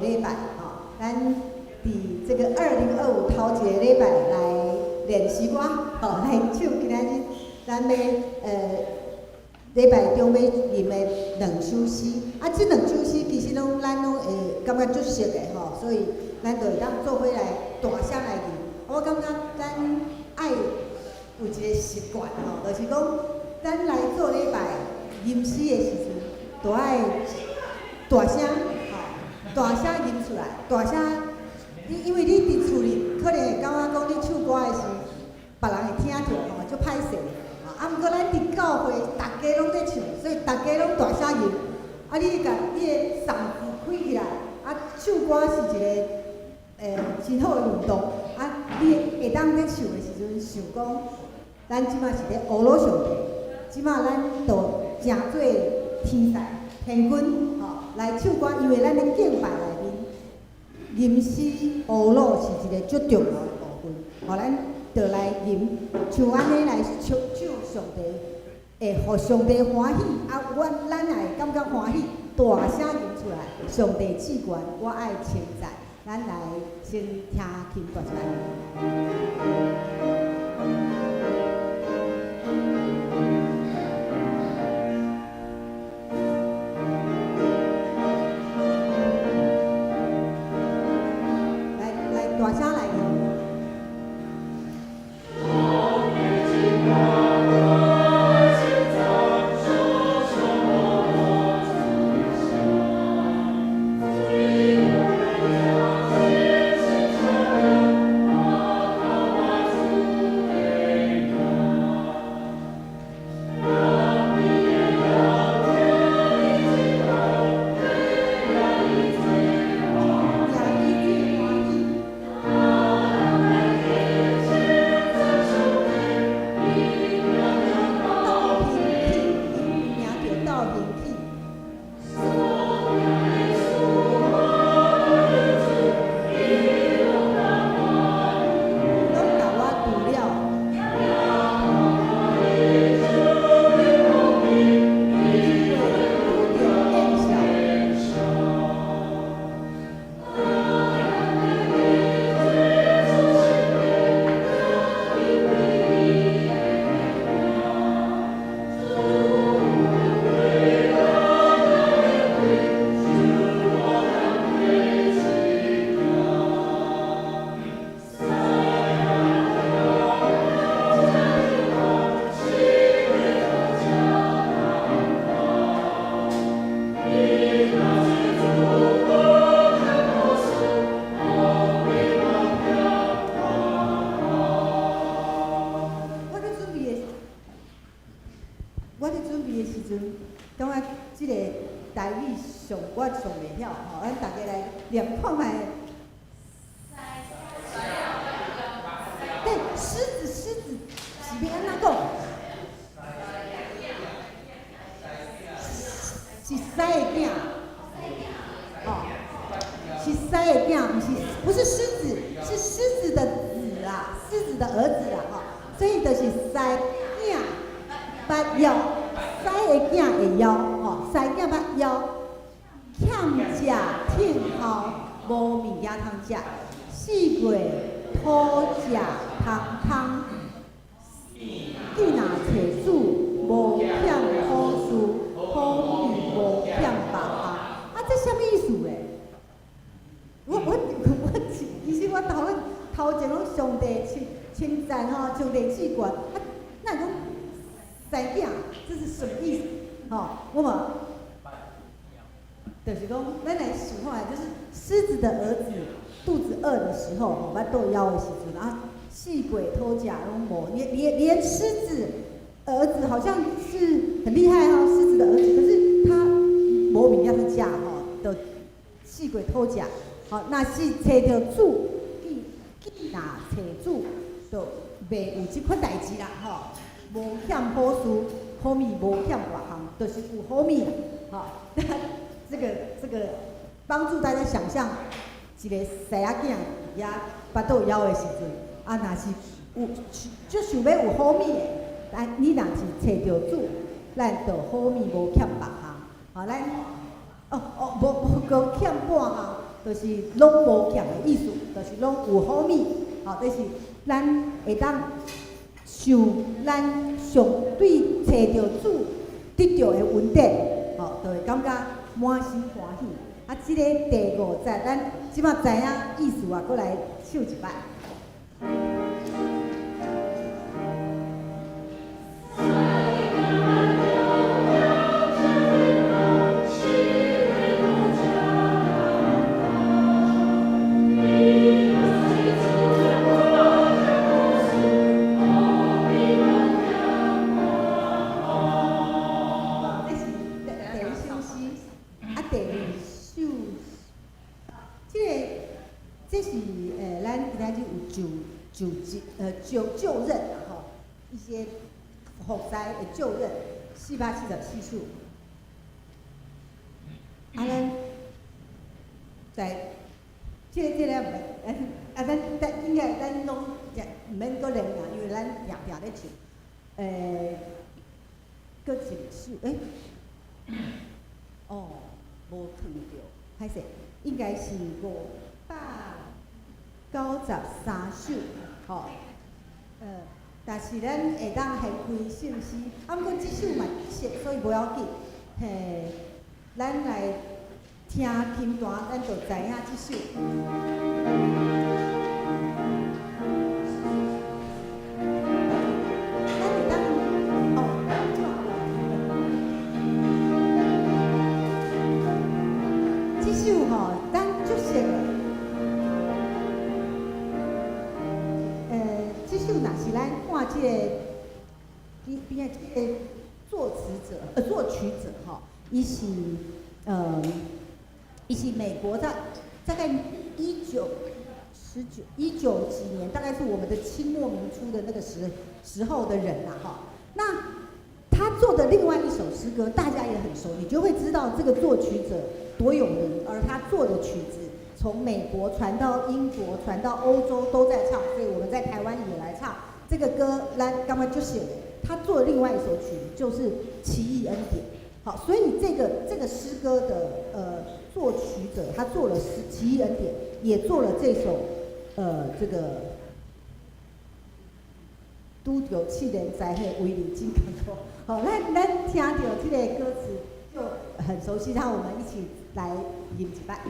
禮拜吼，咱佇這個2025頭一个禮拜來練習歌，吼，來唱今仔日咱欲禮拜中欲吟的兩首詩。啊，這兩首詩其實攏咱攏會感覺足熟的吼，所以咱就會當做伙來大聲來吟。我感覺咱愛有一個習慣吼，就是講咱來做禮拜吟詩的時陣，都愛大聲吼，大聲吟出來，大聲。你因為你佇厝裡可能會感覺講你唱歌的時，別人會聽著吼，足歹勢。啊，毋過咱佇教會，逐家攏咧唱，所以逐家攏大聲吟。啊，你共你的嗓子開起來，啊，唱歌是一個真好的運動。啊，你會當咧唱的時陣，想講，咱這馬是咧呵咾上帝，這馬咱就成做天使、天軍，吼，來唱歌，因為咱咧敬拜內面，吟詩呵咾是一個足重要的部分。吼，咱就來吟，像按呢來唱唱上帝，會予上帝歡喜，啊，阮咱也會感覺歡喜，大聲吟出來，上帝至懸，我愛稱讚。咱來先聽琴彈出來。來來，大聲來吟。耶伊最歡喜。鬥興起，伊名叫鬥興起。攏共我除了，因為拄著見笑。我咧準備的時陣，感覺這個台語上我上袂曉吼，咱逐家來念看覓。對，獅子，獅子是欲按怎講？是獅的囝，哦，是獅的囝，毋是不是獅子，是獅子的子啊，獅子的兒子啊，吼，所以就是獅囝捌枵，獅的囝會枵，吼，獅囝捌枵，欠食聽候，無物件通食，四月討食通空，見若揣主，無欠好事，好比無欠別項。啊，這啥物意思咧？我其實我頭頭前攏上帝稱稱讚吼，上帝至懸，啊，哪會講獅囝？這是什麼意思？吼，我嘛，就是講，咱來想看，就是獅子的兒子肚子餓的時候，吼，腹肚枵的時陣啊，四界討食攏無，連獅子兒子好像是很厲害哈，獅子的兒子，可是他無物件通食吼，就四界討食，吼，若是揣著主，見若揣主，就袂有這款代誌啦，吼，無欠好事，好物無欠別項，就是有好物，吼。這個幫助大家想象一個獅仔囝佇遐腹肚枵的時陣，啊，若是有足想欲有好物的，咱你若是揣著主，咱就好物無欠別項，吼，咱哦哦無無閣欠半項，就是攏無欠的意思，就是攏有好物，吼，就是咱會當受咱上對揣著主得著的恩典，吼，就會感覺滿心歡喜。啊，這个第五節，咱這擺知影意思啊，閣來唱一擺。這是第一首詩，啊，第二首，這个這是咱今仔日有就就職就任啊吼，一些服侍的就任，474首。啊，咱在這個毋免，啊，咱應該咱攏毋免閣練啊，因為咱定定咧唱。閣一首，欸，哦，無囥著，歹勢，應該是593首，吼。但是咱會當現開聖詩，啊，毋過這首嘛熟，所以無要緊。嘿，咱來聽琴彈，咱就知影這首。咱會當哦，這這首吼，咱足熟的。這首若是咱看這個邊邊仔這個作詞者作曲者吼，伊是美國在大概一九幾年，大概是我們的清末民初的那個時候的人啦，哈。那他做的另外一首詩歌，大家也很熟，你就會知道這個作曲者多有名，而他做的曲子從美國傳到英國，傳到歐洲都在唱，所以我們在台灣也來唱這個歌。咱感覺就是他做的另外一首曲子，就是《奇異恩典》。好，所以這個詩歌的作曲者，他做了《奇異恩典》，也做了這首這個拄著試煉災禍威力真艱苦。好，咱聽著這個歌詞就很熟悉，讓我們一起來吟一擺。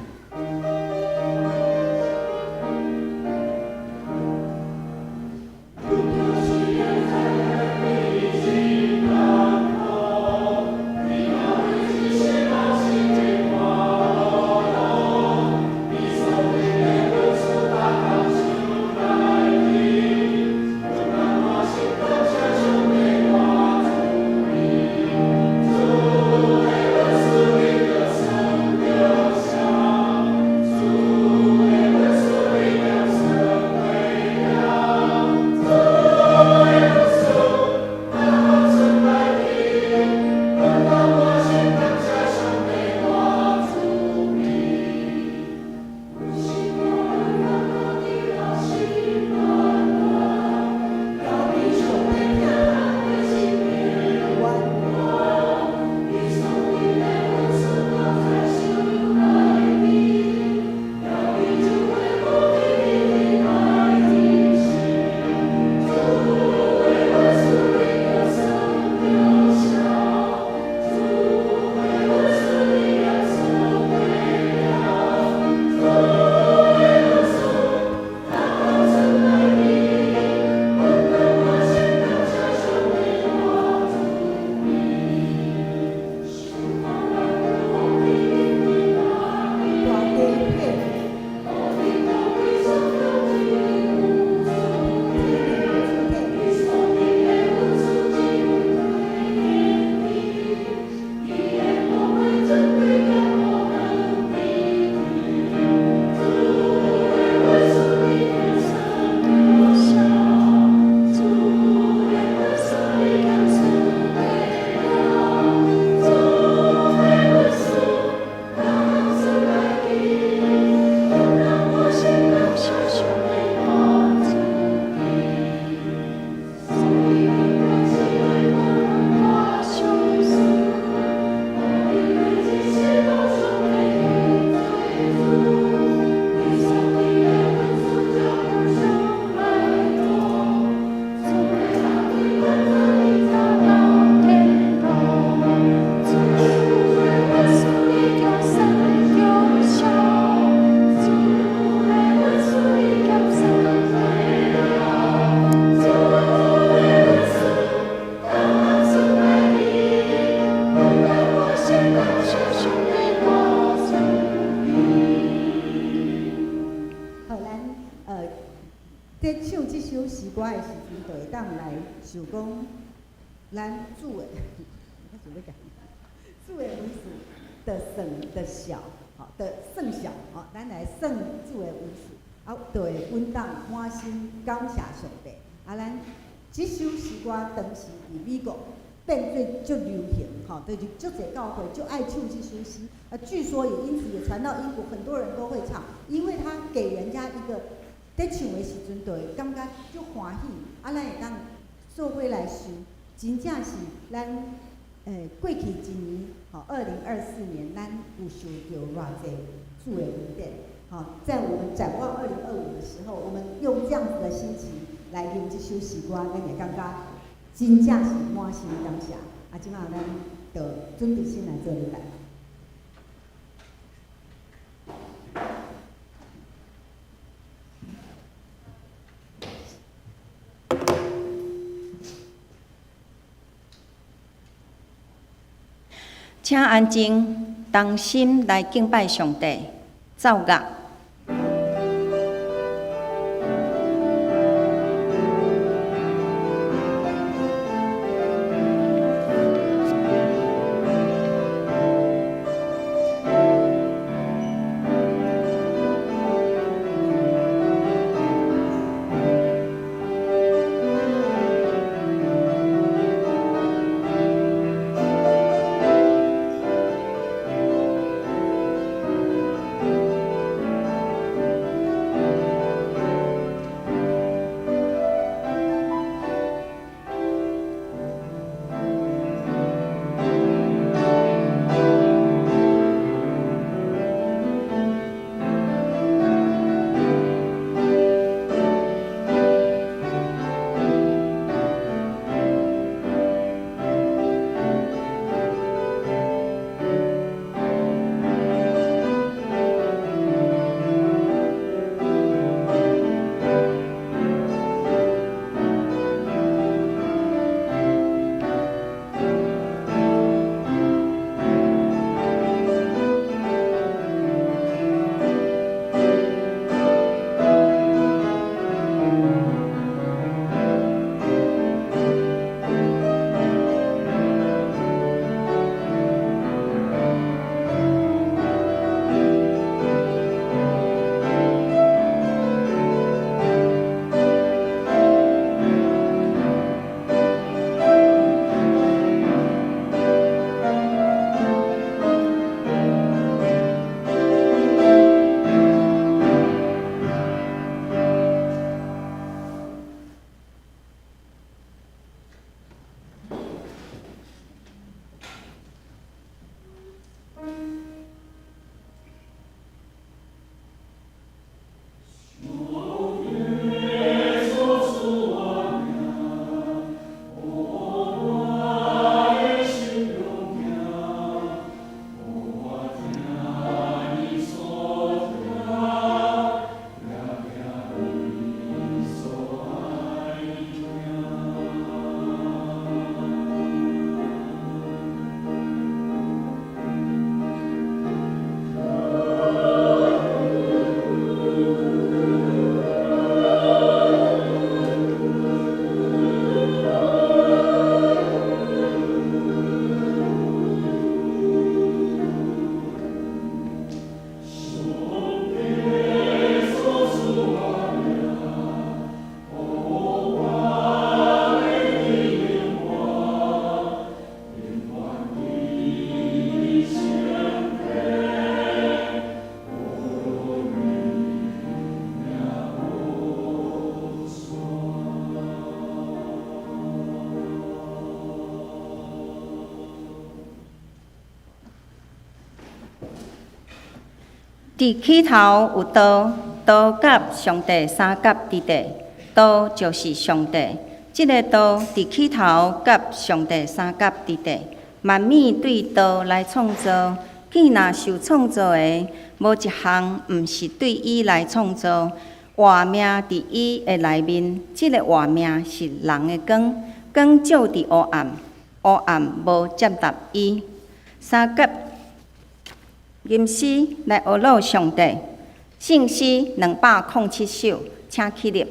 在唱這首詩歌的時陣，就會當來想講，咱主的，我想欲講，主的恩賜的算的小，吼的算小，吼，咱來算主的恩賜，啊，就會穩當滿心感謝上帝。啊，咱這首詩歌當時佇美國變做足流行，吼，就是足濟教會足愛唱這首詩。啊，據說也因此也傳到英國，很多人都會唱，因為他給人家一個佇唱的時陣，就會感覺足歡喜。啊，咱會當做伙來想，真正是咱過去一年，吼，2024年，咱有受著偌濟主的恩典。吼，在我們展望2025的時候，我們用這樣子的心情來吟這首詩歌，咱會感覺真正是滿心感謝。啊，這馬咱就準備先來做禮拜。請安靜，同心來敬拜上帝。奏樂。佇起頭有道，道佮上帝相佮佇地，道就是上帝。這个道佇起頭佮上帝相佮佇地，萬物對道來創造，既若受創造的，無一項毋是對伊來創造。活命佇伊的內面，這个活命是人的光，光照佇黑暗，黑暗無接納伊。三甲吟詩來呵咾上帝，聖詩207首，請起立。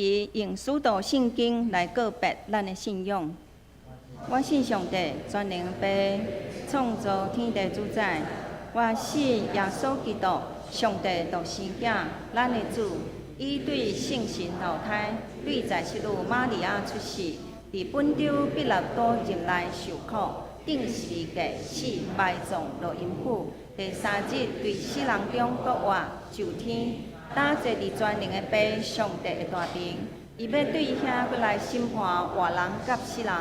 時用使徒信經來告白咱的信仰。我信上帝，全能父，創造天地主宰。我信耶穌基督，上帝獨生囝，咱的主。伊對聖神投胎，對在聖女瑪利亞出世，佇本丟彼拉多任內受苦，釘十字架死，埋葬落陰府。第三日對死人中復活，上天，搭坐佇全能的父上帝的大爿。伊欲對遐閣來審判活人佮死人。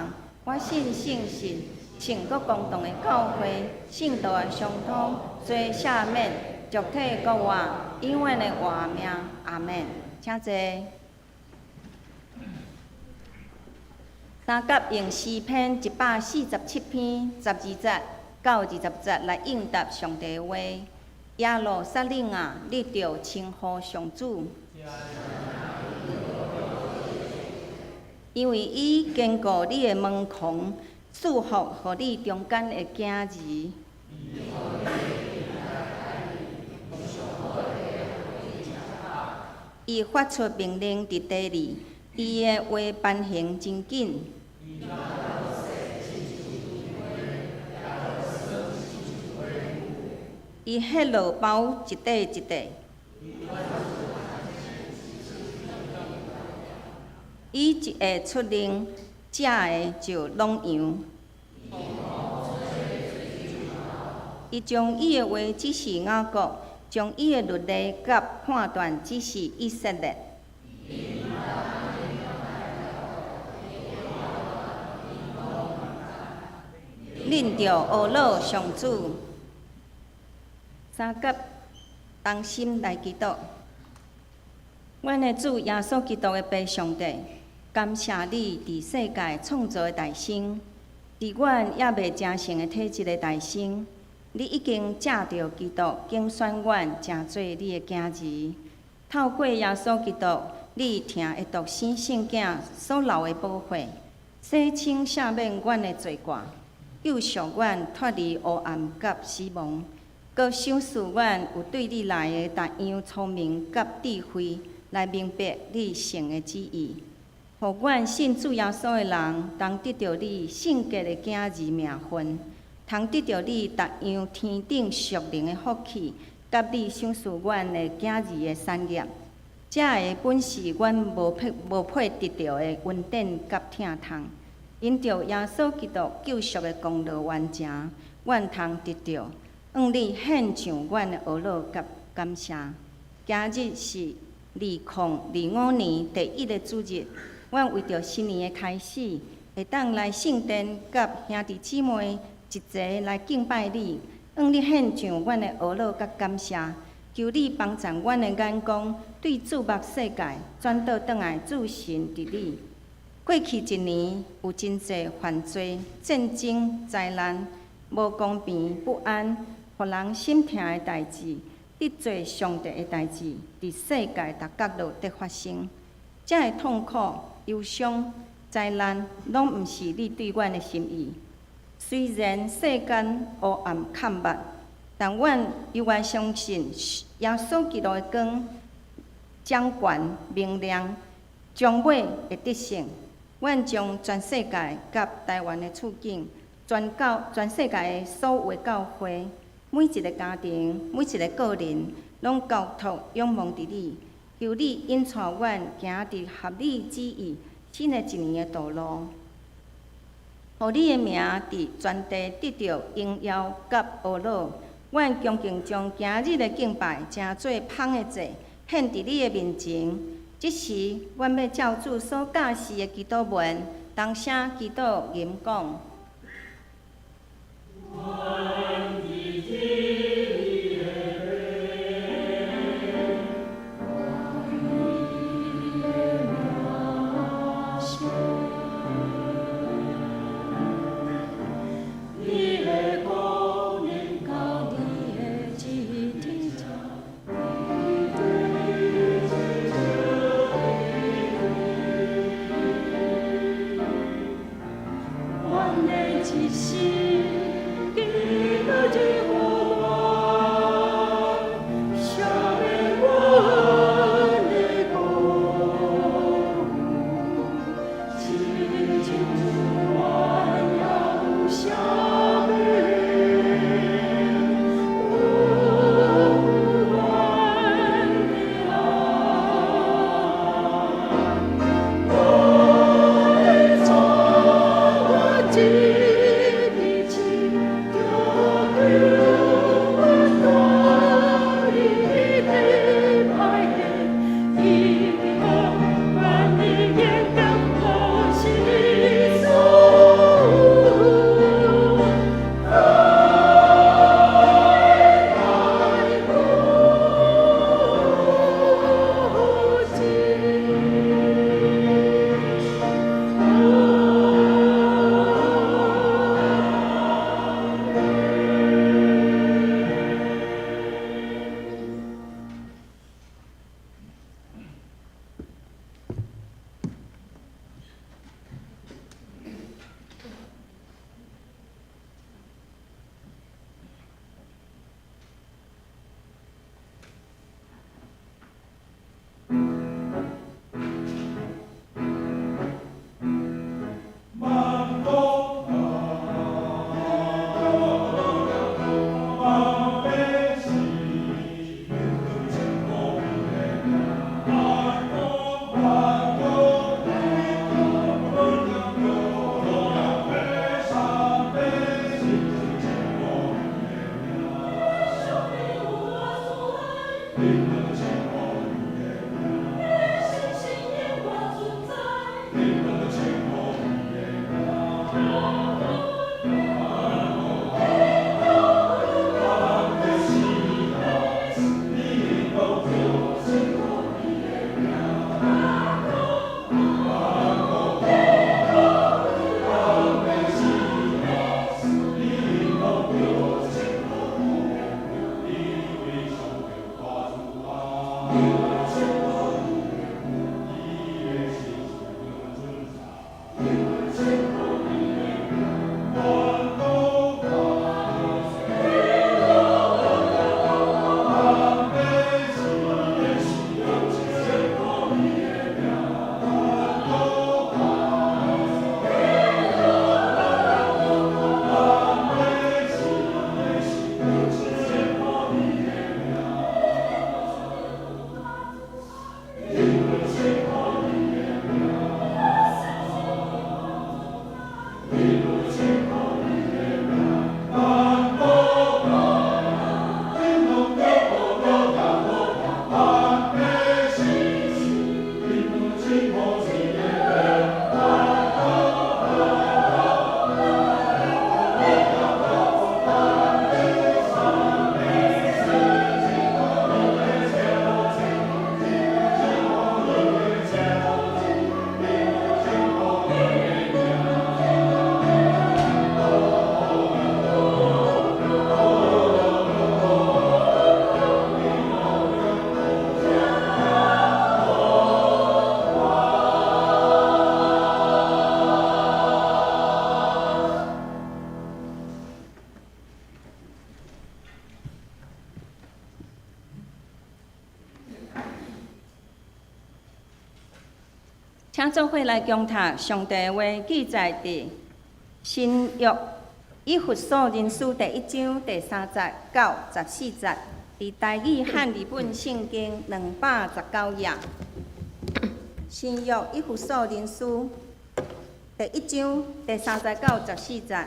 我信聖神，聖國公同的教會，聖徒的相通，罪赦免，肉體復活，永遠的活命。阿門。請坐。三甲用詩篇147篇12節到20節來應答上帝話。耶路撒冷啊，你著稱呼上主，因為伊堅固你的門框，賜福予你中間的囝兒。伊發出命令佇地裡，伊的話頒行真緊。伊彼落包一塊一塊。伊一下出令，食的就攏揚。伊將伊的話指示雅各，將伊的律例佮判斷指示以色列。恁著呵咾上主，三佮同心來祈禱。阮的主耶穌基督的父上帝，感謝你佇世界創造的大生，佇阮猶未成聖的體質的大生，你已經藉著基督揀選阮，成做你的囝兒。透過耶穌基督，你疼的獨生聖囝所流的寶血，洗清赦免阮的罪過，救贖阮脫離黑暗佮死亡，閣賞賜阮有對你來的逐樣聰明佮智慧，來明白你聖的旨意。予阮信主耶穌的人，通得著你聖潔的囝兒名分，通得著你逐樣天頂屬靈的福氣，佮你賞賜阮的囝兒的產業。這个本是阮無配得著的恩典佮疼痛。因著耶穌基督救贖的功勞完成，阮通得著。向你獻上阮的呵咾佮感謝。今日是2025年第一个主日，阮為著新年的開始，會當來聖殿佮兄弟姊妹一齊來敬拜你，向你獻上阮的呵咾佮感謝。求你幫贊阮的眼光，對注目世界，轉倒轉來注神佇你。過去一年有真濟犯罪、戰爭、災難、無公平、不安，予人心疼的代誌，得罪上帝的代誌，佇世界逐角落佇發生。這个痛苦、憂傷、災難，攏毋是你對阮的心意。雖然世間烏暗崁目，但阮猶原相信耶穌基督的光掌權明亮，終尾會得勝。阮將全世界佮台灣的處境，全教全世界的所有教會，每一个家庭，每一个個人，攏交託仰望佇你，求你引帶阮行佇合你旨意新的一年的道路，予你的名佇全地得著榮耀佮呵咾。阮恭敬將今日的敬拜成做芳的祭，獻佇你的面前。這時，阮欲照主所教示的祈禱文，同聲祈禱吟講。請做伙來共讀上帝話，記載佇新約以弗所人書第一章第三節到十四節，佇台語漢字本聖經兩百十九頁。新約以弗所人書第一章第三節到十四節，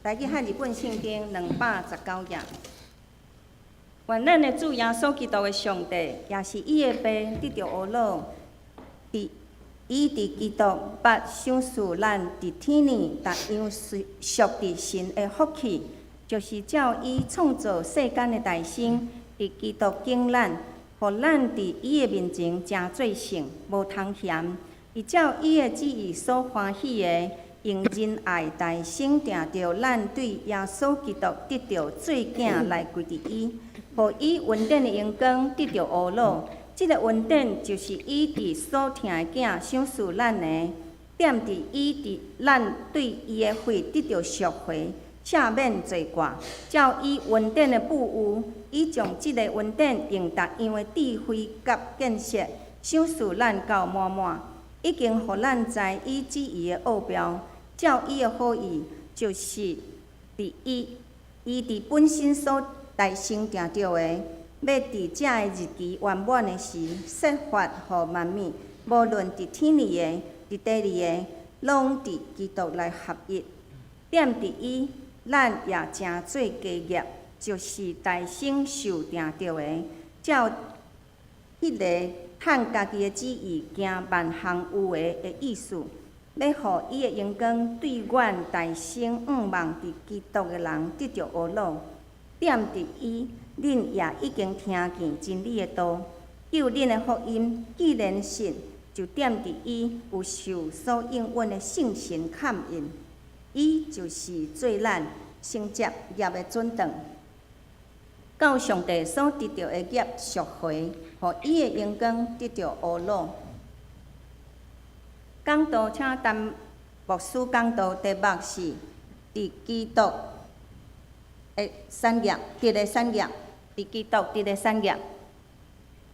台語漢字本聖經兩百十九頁。願咱的主耶穌基督的上帝，也是伊的爸，得著呵咾。佇伊佇基督捌賞賜咱佇天裡逐樣屬佇神的福氣，就是照伊創造世間的大心，佇基督揀咱，予咱佇伊的面前成做聖，無通嫌。伊照伊的旨意所歡喜的，用仁愛代先定著咱對耶穌基督得著做囝來歸佇伊，予伊恩典的榮光得著呵咾。這个恩典就是伊佇所疼的囝賞賜咱的，踮佇伊佇咱對伊的血得著贖回，赦免罪過。照伊恩典的富裕，伊將這个恩典用逐樣的智慧佮見識，賞賜咱到滿滿，已經予咱知伊旨意的奧妙。照伊的好意，就是佇伊伊佇本身所代先定著的，欲佇這个日期圓滿的時，設法予萬物，無論佇天裡的、佇地裡的，攏佇基督內合一。踮佇伊，咱也成做家業，就是代先受定著的，照彼个趁家己的旨意行萬項有為的意思，欲予伊的榮光對阮代先向望佇基督的人得著呵咾。踮佇伊，恁也已經聽見真理的道，救恁的福音。既然信，就踮佇伊有受所應允的聖神蓋印。伊就是做咱承接業的準當，到上帝所得著的業贖回，予伊的榮光得著呵咾。講道請陳牧師講道，題目是佇基督的產業，得的產業，佇基督得的產業。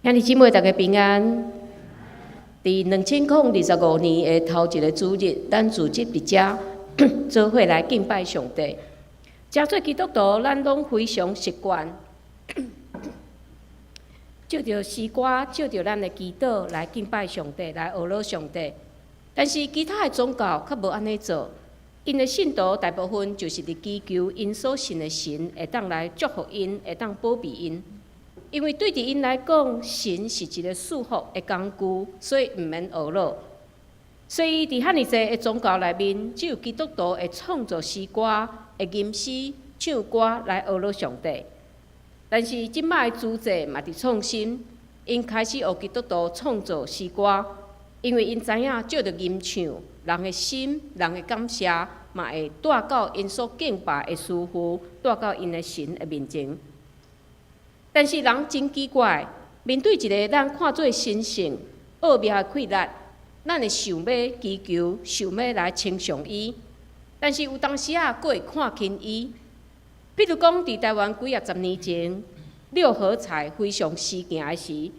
兄弟姊妹，大家平安。佇2025年的頭一个主日，咱組織佇遮做伙來敬拜上帝。誠濟基督徒，咱攏非常習慣，藉著詩歌，藉著咱的祈禱來敬拜上帝，來呵咾上帝。但是其他的宗教較無按呢做，𪜶的信徒大部分就是佇祈求𪜶所信的神會當來祝福𪜶，會當保庇𪜶。因為對佇𪜶來講，神是一个束縛的工具，所以毋免呵咾。所以佇遐爾濟的宗教內面，只有基督徒會創作詩歌、會吟詩、唱歌來呵咾上帝。但是這擺的主祭嘛佇創新，𪜶開始學基督徒創作詩歌，因為𪜶知影藉著吟唱，人的心、人的感謝，嘛會帶到𪜶所敬拜的師父，帶到𪜶的神的面前。但是人真奇怪，面對一个咱看做神聖、奧妙的氣力，咱會想欲祈求，想欲來稱頌伊。但是有當時啊，閣會看輕伊。比如講，佇台灣幾仔十年前，六合彩非常時行的時，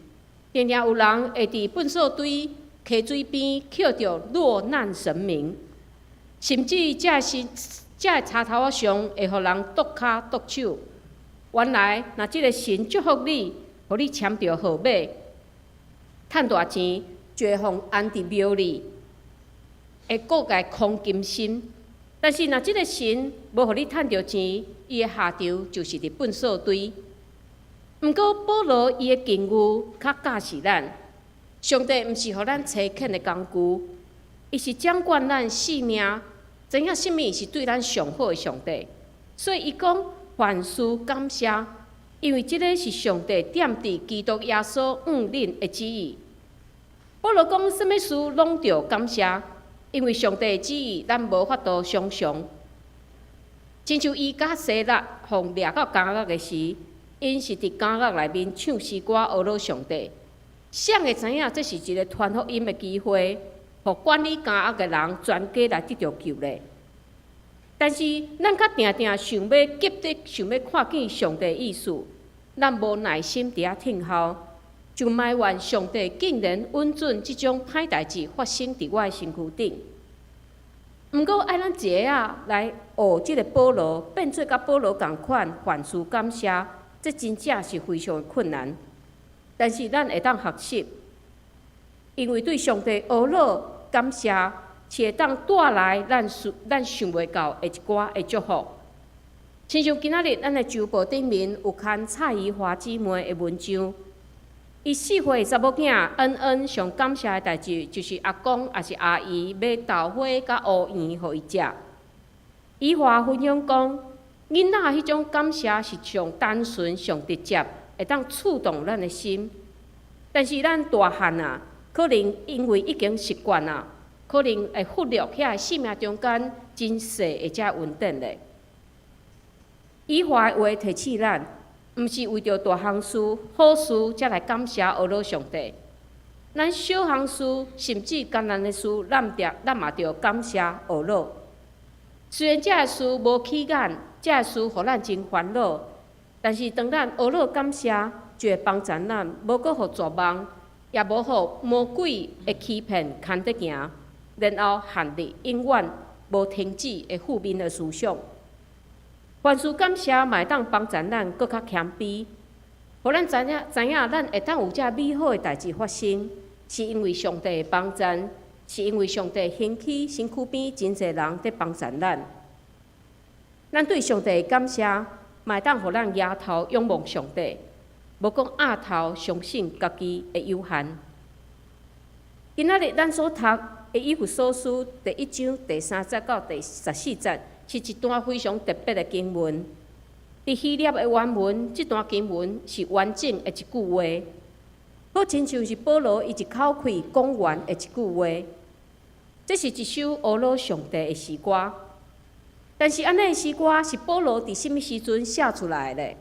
定定有人會佇糞埽堆、溪水邊抾著落難神明，甚至這是這个柴頭仔上會予人剁跤剁手。原來，若這个神祝福你，予你簽著號碼，趁大錢，就會予安佇廟裡，會閣共空金身。但是，若這个神無予你趁著錢，伊的下場就是佇糞埽堆。毋過，保羅伊的境遇較教示咱，上帝毋是予咱差遣的工具，伊是掌管咱性命，知影啥物是對咱上好的上帝。所以，伊講凡事感謝，因為這个是上帝踮佇基督耶穌向恁的旨意。保羅講啥物事攏著感謝，因為上帝的旨意咱無法度想像。親像伊佮西拉予掠到監獄的時，𪜶是佇監獄內面唱詩歌呵咾上帝。誰會知影這是一个傳福音的機會，予管理監獄的人全家來得著救咧。但是咱較定定想欲急得想欲看見上帝意思，咱無耐心佇遐等候。就埋怨上帝竟然允准這種歹代誌發生佇我的身軀頂。毋過愛咱一下仔來學這個保羅，變做佮保羅仝款，凡事感謝，這真正是非常的困難。但是咱會當學習，因為對上帝呵咾感謝，是會當帶來咱想袂到的一寡的祝福。親像今仔日咱的週報頂面有刊蔡怡華姊妹的文章，伊4歲查某囝恩恩上感謝的代誌，就是阿公抑是阿姨買豆花佮烏圓予伊食。怡華分享講，囡仔彼種感謝是上單純、上直接，會當觸動咱的心。但是咱大漢啊，可能因為已經習慣啊，可能會忽略遐個生命中間真細的這恩典咧。怡華的話提醒咱，毋是為著大項事、好事才來感謝呵咾上帝。咱小項事，甚至艱難的事，咱嘛著感謝呵咾。雖然這个事無起眼，這个事予咱真煩惱，但是當咱呵咾感謝，就會幫助咱，無閣予絕望，也無予魔鬼的欺騙牽著行，然後陷入永遠無停止的負面的思想。凡事感謝嘛會當幫助咱閣較謙卑，予咱知影知影，咱會當有這美好的代誌發生，是因為上帝的幫助，是因為上帝興起身軀邊真濟人佇幫助咱。咱對上帝的感謝，嘛會當予咱舉頭仰望上帝，無講仰頭相信家己的有限。今仔日咱所讀的以弗所書第一章第三節到第十四節，是一段非常特別的經文。佇希臘的原文，這段經文是完整的一句話，好親像是保羅伊一口氣講完的一句話。這是一首呵咾上帝的詩歌。但是按呢的詩歌是保羅佇啥物時陣寫出來的咧？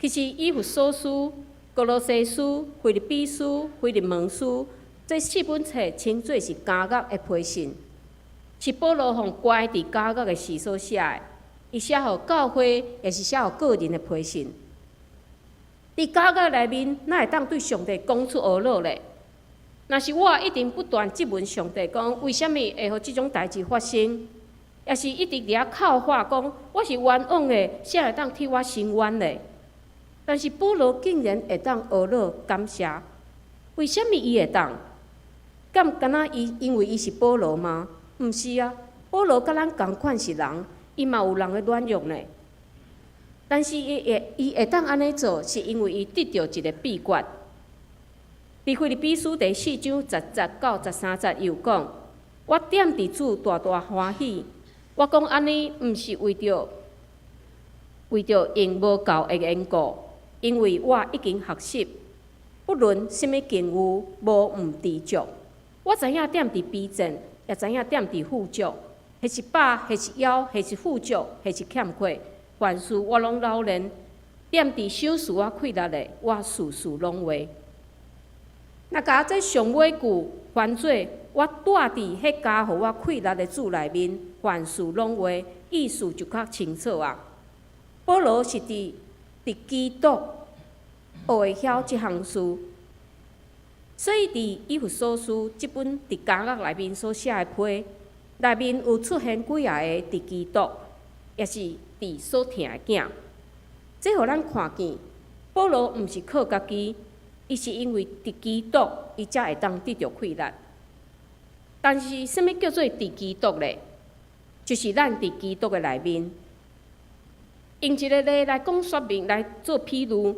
其實以弗所書、歌羅西書、腓立比書、腓利門書這四本冊稱做是監獄的批信，是保羅予關佇監獄的時所寫的。伊寫予教會，也是寫予個人的批信。佇監獄內面，哪會當對上帝講出呵咾咧？若是我一定不斷質問上帝，講為啥物會予這種代誌發生？抑是一直佇遐哭喊講我是冤枉的，誰會當替我伸冤咧？但是保羅竟然會當呵咾感謝，為啥物伊會當？敢敢若伊因為伊是保羅嗎？毋是啊，保羅佮咱仝款是人，伊嘛有人的軟弱呢。但是伊會當按呢做，是因為伊得著一个秘訣。佇腓立比書第四章十節到十三節，伊有講：我踮佇主大大歡喜。我講按呢，毋是為著用無夠的緣故，因為我已經學習，不論啥物境遇，無毋知足。我知影踮佇卑賤，也知影踮佇富足，或是飽，或是枵，或是富足，或是欠缺，凡事我攏老練。踮佇賞賜我氣力的，我事事攏會。若共這上尾句翻做我蹛佇彼加予我氣力的主內面，凡事攏會，意思就較清楚啊。保羅是佇基督學會曉這項事，所以佇以弗所書這本佇監獄內面所寫的批，內面有出現幾仔个佇基督，抑是佇所疼的囝。這予咱看見，保羅毋是靠家己，伊是因為佇基督，伊才會當得著氣力。但是，啥物叫做佇基督咧？就是咱佇基督的內面。用一个例來講說明，來做譬喻。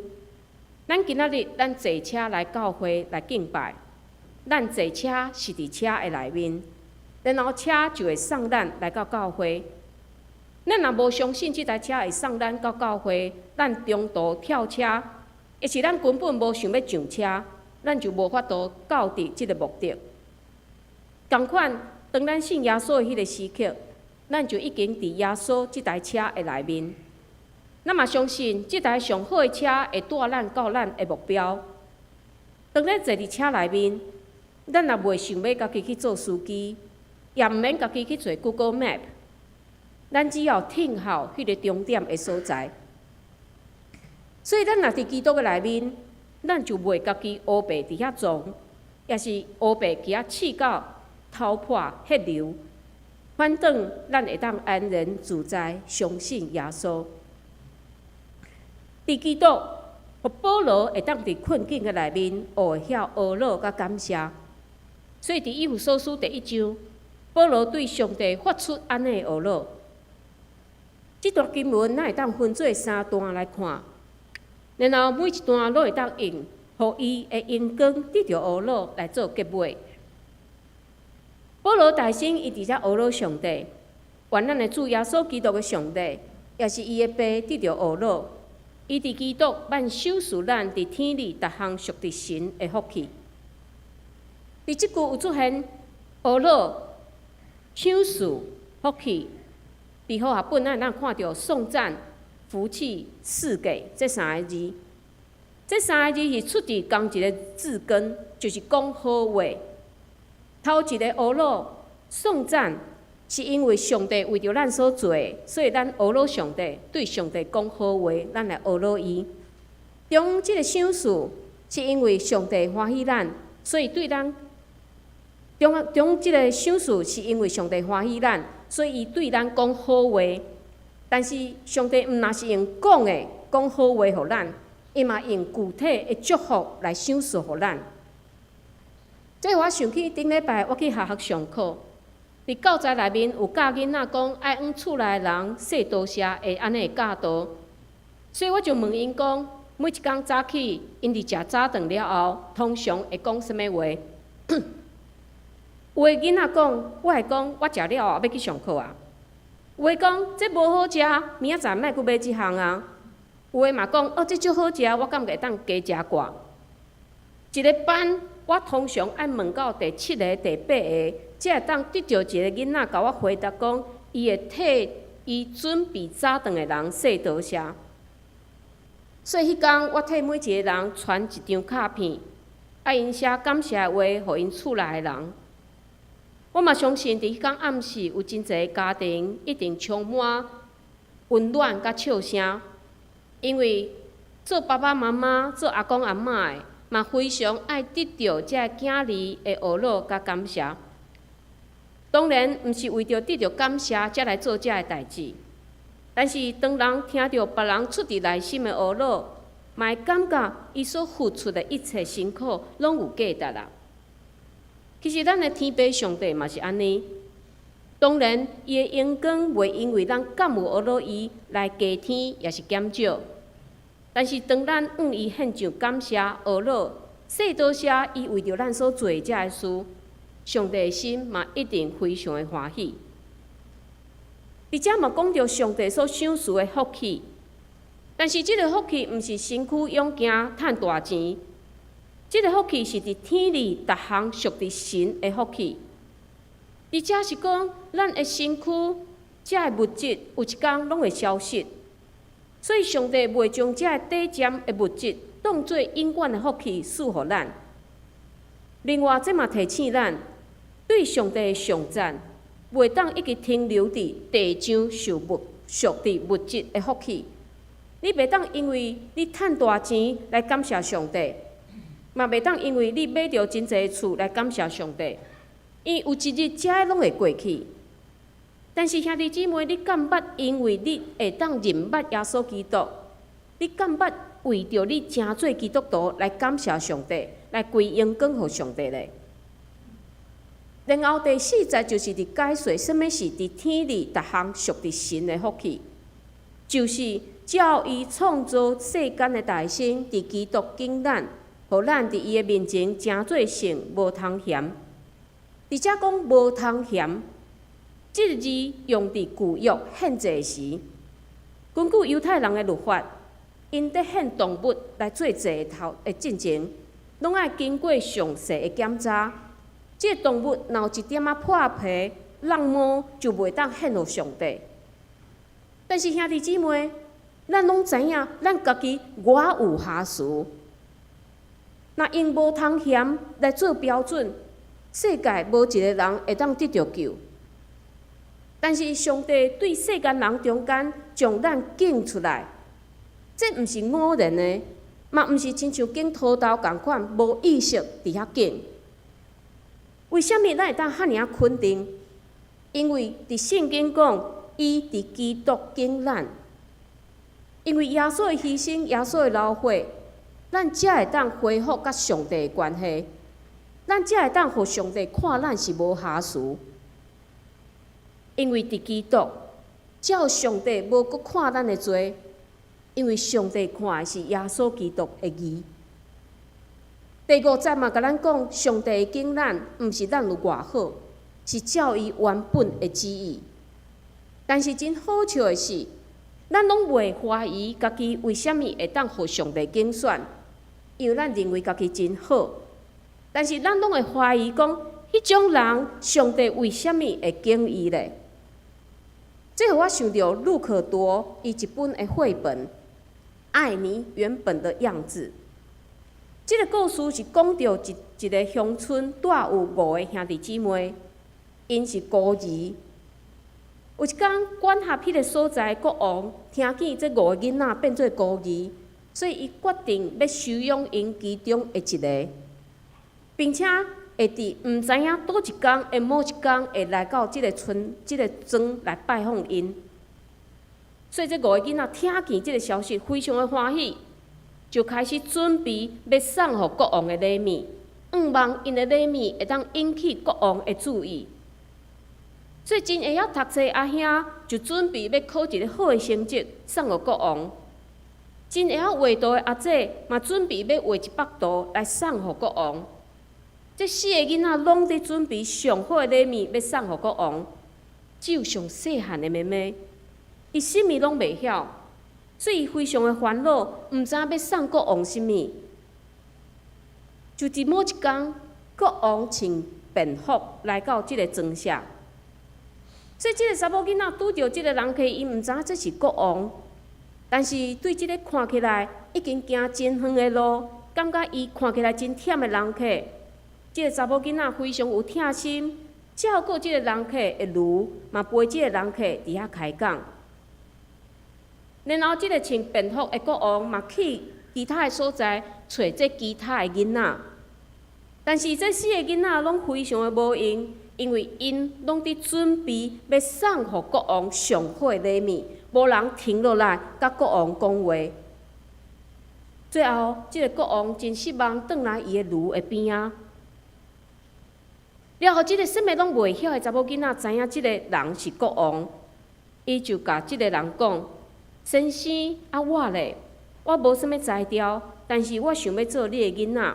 咱今仔日咱坐車來教會來敬拜，咱坐車是佇車的內面，然後車就會送咱來到教會。咱若無相信這台車會送咱到教會，咱中途跳車，抑是咱根本無想欲上車，咱就無法度到佇這个目的。仝款，當咱信耶穌的彼个時刻，咱就已經佇耶穌這台車的內面。咱嘛相信這台上好的車會帶咱到咱的目標。當咱坐佇車內面，咱也袂想欲家己去做司機，也毋免家己去揣 Google Map。咱只要聽候彼个終點的所在。所以，咱若佇基督的內面，咱就袂家己烏白佇遐撞，抑是烏白去遐刺到頭破血流。反轉咱會當安然自在，相信耶穌。佇基督，予保羅會當佇困境的內面，學會曉呵咾佮感謝。所以佇以弗所書第一章，保羅對上帝發出按呢呵咾。這段經文咱會當分做三段來看，然後每一段攏會當用予伊的榮光得著呵咾來做結尾。保羅大先伊佇遮呵咾上帝，願咱的主耶穌基督的上帝，也是伊的爸得著呵咾。伊佇基督萬賞賜咱佇天裡逐項屬佇神的福氣。佇這句有出現呵咾、賞賜、福氣。佇和合本咱會當看著頌讚、福氣、賜給這三个字。這三個字是出自仝一个字根，就是講好話。頭一个呵咾頌讚，是因為上帝為著咱所做的，所以咱呵咾上帝，對上帝講好話，咱來呵咾伊。中這个賞賜，是因為上帝歡喜咱，所以對咱中中這个賞賜是因為上帝歡喜咱，所以伊對咱講好話。但是上帝毋若是用講的講好話予咱，伊嘛用具體的祝福來賞賜予咱。這予我想起頂禮拜我去學校上課，佇教材內面有教囡仔講愛向厝內的人說多謝，會按呢教導。所以我就問𪜶講，每一工早起，𪜶佇食早頓了後，通常會講啥物話？有的囡仔講，我會講我食了後欲去上課啊。有的講這無好食，明仔載莫閣買這項啊。有的嘛講，哦，這足好食，我感覺會當加食寡。一个班，我通常愛問到第七个、第八个，才會當得著一个囡仔共我回答講，伊會替伊準備早頓的人說多謝。所以彼工我替每一个人傳一張卡片，愛𪜶寫感謝的話，予𪜶厝內的人。我嘛相信，佇彼工暗時有真濟家庭一定充滿溫暖佮笑聲，因為做爸爸媽媽、做阿公阿嬤的，嘛非常愛得著這个囝兒的呵咾佮感謝。當然，毋是為著得著感謝才來做這个代誌，但是當人聽著別人出自內心的呵咾，嘛會感覺伊所付出的一切辛苦攏有價值啦。其實，咱的天父上帝嘛是按呢。當然，伊的榮光袂因為咱敢有呵咾伊來加添，抑是減少。但是，當咱向伊獻上感謝、呵咾、說多謝，伊為著咱所做的這个事，上帝的心嘛一定非常的歡喜。佇遮嘛講著上帝所賞賜的福氣，但是這个福氣毋是身軀勇健、趁大錢。這个福氣是佇天裡逐項屬佇神的福氣。佇遮是講，咱的身軀這个物質有一工攏會消失，所以上帝袂將這个短暫的物質當做永遠的福氣賜予咱。另外，這嘛提醒咱，對上帝的頌讚，袂當一直停留佇地上受物屬佇物質的福氣。你袂當因為你趁大錢來感謝上帝，嘛袂當因為你買著真濟厝來感謝上帝，因為有一日這个攏會過去。但是兄弟姊妹，你敢捌因為你會當認捌耶穌基督，你敢捌為著你成做基督徒來感謝上帝，來歸榮光予上帝咧？然後第四節就是佇解說啥物是佇天裡逐項屬佇神的福氣，就是照伊創造世間的大心，佇基督揀咱，予咱佇伊的面前成做聖，無通嫌。佇遮講無通嫌，這个字用佇舊約獻祭時，根據猶太人的律法，𪜶佇獻動物來做祭頭的進前，攏愛經過詳細的檢查。這个動物若有一點仔破皮、落毛，就袂當獻予上帝。但是兄弟姊妹，咱攏知影，咱家己偌有瑕疵。若用無通嫌來做標準，世界無一个人會當得著救。但是上帝對世間人中間將咱揀出來，這毋是偶然的，嘛毋是親像揀塗豆仝款無意識佇遐揀。為啥物咱會當遐爾仔肯定？因為佇聖經講，伊佇基督揀咱，因為耶穌的犧牲、耶穌的流血，咱才會當恢復佮上帝的關係，咱才會當予上帝看咱是無瑕疵。因為佇基督，照上帝無閣看咱的罪，因為上帝看的是耶穌基督的義。第五節嘛，共咱講，上帝揀咱，毋是咱有偌好，是照伊原本的旨意。但是真好笑的是，咱攏袂懷疑家己為啥物會當予上帝揀選，因為咱認為家己真好。但是咱攏會懷疑講，彼種人上帝為啥物會揀伊咧？這予我想著路可多伊一本的繪本《愛你原本的樣子》。這个故事是講著一一个鄉村蹛有五个兄弟姊妹，𪜶是孤兒。有一工，管轄彼个所在國王聽見這五个囡仔變做孤兒，所以伊決定欲收養𪜶其中的一个，並且會佇毋知影佗一工的某一工會來到這个村、這个莊來拜訪𪜶。所以這五个囡仔聽見這个消息，非常的歡喜，就開始準備欲送予國王的禮物，向望𪜶的禮物會當引起國王的注意。所以真會曉讀冊阿兄就準備欲考一个好的成績送予國王。真會曉畫圖的阿姐嘛準備欲畫一幅圖來送予國王。這四个囡仔攏佇準備上好的禮物欲送予國王，只有上細漢的妹妹，伊啥物攏袂曉，所以伊非常的煩惱，毋知影欲送國王啥物。就佇某一工，國王穿便服來到這个莊舍。所以這个查某囡仔拄著這个人客，伊毋知影這是國王，但是對這个看起來已經行真遠的路，感覺伊看起來真忝的人客，這个查某囡仔非常有疼心，照顧這个人客的驢，嘛陪這个人客佇遐開講。然後這个穿便服的國王嘛去其他的所在揣這其他的囡仔，但是這四个囡仔攏非常的無閒。因為𪜶攏佇準備欲送予國王上好的禮物，無人停落來佮國王講話。最後，這个國王真失望，轉來伊的驢的邊仔。了後，這个啥物攏袂曉的查某囡仔知影這个人是國王，伊就共這个人講：“先生，啊我咧，我無啥物才調，但是我想欲做你的囡仔。”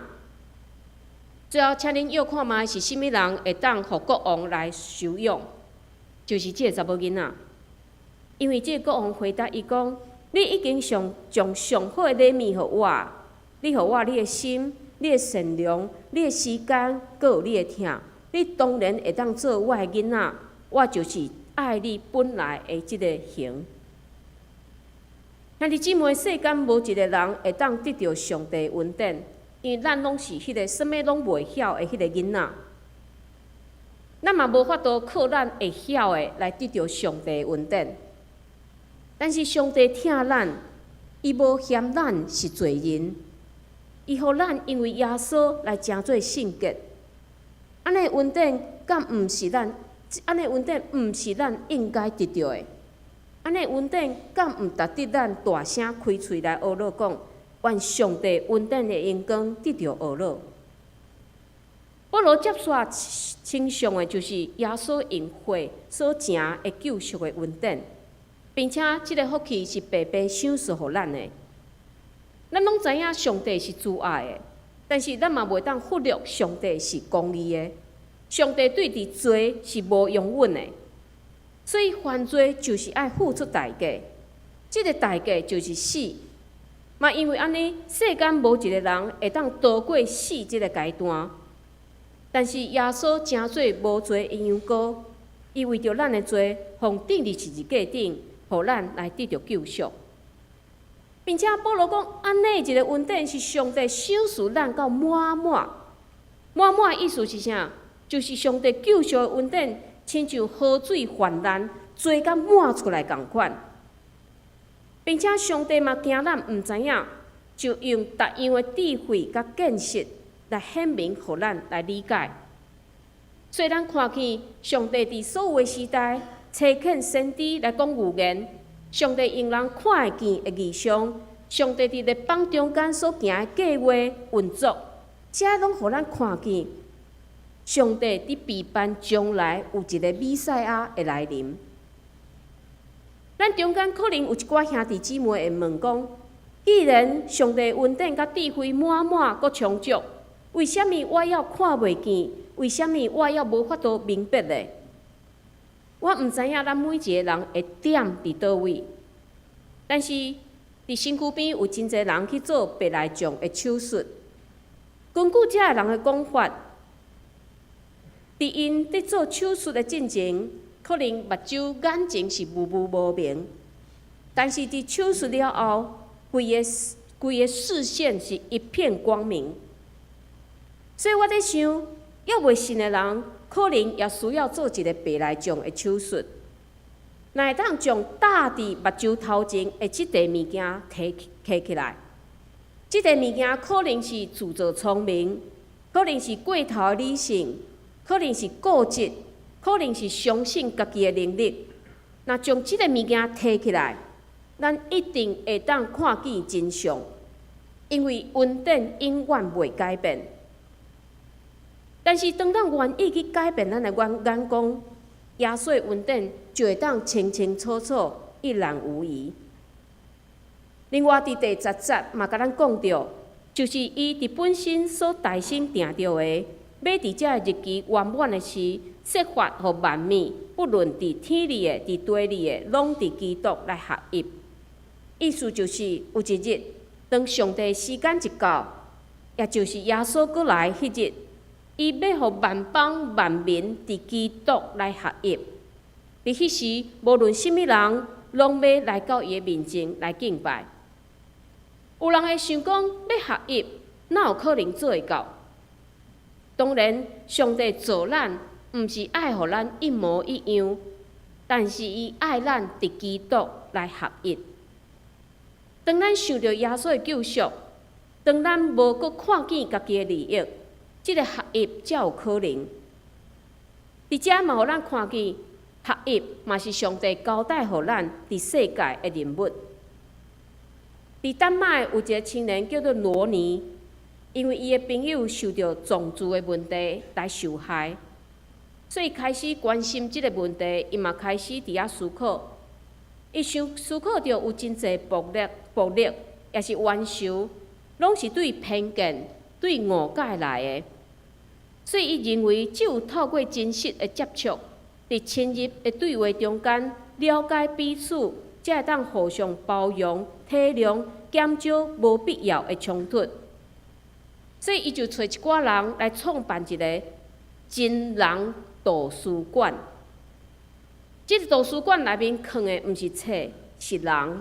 最後，請恁臆看覓是啥物人會當予國王來收養？就是這个查某囡仔。因為這个國王回答伊講：“你已經上將上好的禮物予我，你予我你的心、你的善良、你的時間，閣有你的疼。你當然會當做我的囡仔，我就是愛你本來的這个形。”兄弟姊妹，世間無一个人會當得著上帝恩典。因為咱攏是彼个啥物攏袂曉的彼个囡仔，咱嘛無法度靠咱會曉的來得著上帝恩典。但是上帝疼咱，伊無嫌咱是罪人，伊予咱因為耶穌來成做聖潔。按呢恩典敢毋是咱？按呢恩典毋是咱應該得著的？按呢恩典敢毋值得咱大聲開喙來呵咾講？願上帝恩典的榮光得著呵咾。保羅接續稱頌的，就是耶穌用血所成的救贖的恩典，並且這个福氣是白白賞賜予咱的。咱攏知影上帝是慈愛的，但是咱嘛袂當忽略上帝是公義的。上帝對佇罪是無容忍的，所以犯罪就是愛付出代價，這个代價就是死。嘛，因為按呢，世間無一个人會當逃過死這个階段。但是耶穌成做無罪的羊羔，伊為著咱的罪，予釘佇十字架頂，予咱來得著救贖。並且保羅講，按呢一个恩典是上帝賞賜咱到滿滿。滿滿意思是啥？就是上帝救贖的恩典，親像河水泛濫，濟甲滿出來仝款。並且上帝嘛驚咱毋知影，就用逐樣的智慧佮見識來顯明，予咱來理解。所以咱看見上帝佇所有的時代，差遣先知來講預言，上帝用人看會見的異象，上帝佇列邦中間所行的計劃運作，這攏予咱看見，上帝佇備辦將來有一个彌賽亞會來臨。咱中間可能有一寡兄弟姊妹會問講：既然上帝恩典佮智慧滿滿閣充足，為啥物我猶看袂見？為啥物我猶無法度明白呢？我毋知影咱每一个人的點佇佗位，但是佇身軀邊有真濟人去做白內障的手術。根據這个人的講法，佇𪜶佇做手術的進前，可能目睭眼睛是霧霧無明，但是佇手術了後，規个規个視線是一片光明。所以我佇想，猶未信的人，可能也需要做一个白內障的手術，若會當將罩佇目睭頭前的這塊物件提提起來。這塊物件可能是自作聰明，可能是過頭的理性，可能是固執，可能是相信家己的能力。若將這个物件提起來，咱一定會當看見真相，因為恩典永遠袂改變。但是當咱願意去改變咱的眼光，耶穌的恩典就會當清清楚楚、一覽無遺。另外，佇第十節嘛，共咱講著，就是伊佇本身所代先定著的，欲佇這个日期圓滿的時，設法予萬物，不論佇天裡的、佇地裡的，攏佇基督來合一。意思就是，有一日，當上帝時間一到，也就是耶穌閣來彼日，伊欲予萬邦萬民佇基督來合一。佇彼時，無論啥物人，攏欲來到伊的面前來敬拜。有人會想講，欲合一，哪有可能做會到？當然，上帝造咱，毋是愛予咱一模一樣，但是伊愛咱佇基督來合一。當咱受著耶穌的救贖，當咱無閣看見家己的利益，這个合一才有可能。佇遮嘛，予咱看見合一嘛是上帝交代予咱佇世界的任務。佇丹麥有一个青年叫做羅尼，因為伊的朋友受著種族的問題來受害，所以開始關心這个問題。伊嘛開始佇遐思考，伊想思考著有真濟暴力、暴力，抑是冤仇，攏是對偏見、對誤解來的。所以伊認為，只有透過真實的接觸，佇親密的對話中間了解彼此，才會當互相包容、體諒，減少無必要的衝突。所以，伊就揣一寡人來創辦一个真人圖書館。這个圖書館內面囥的毋是冊，是人。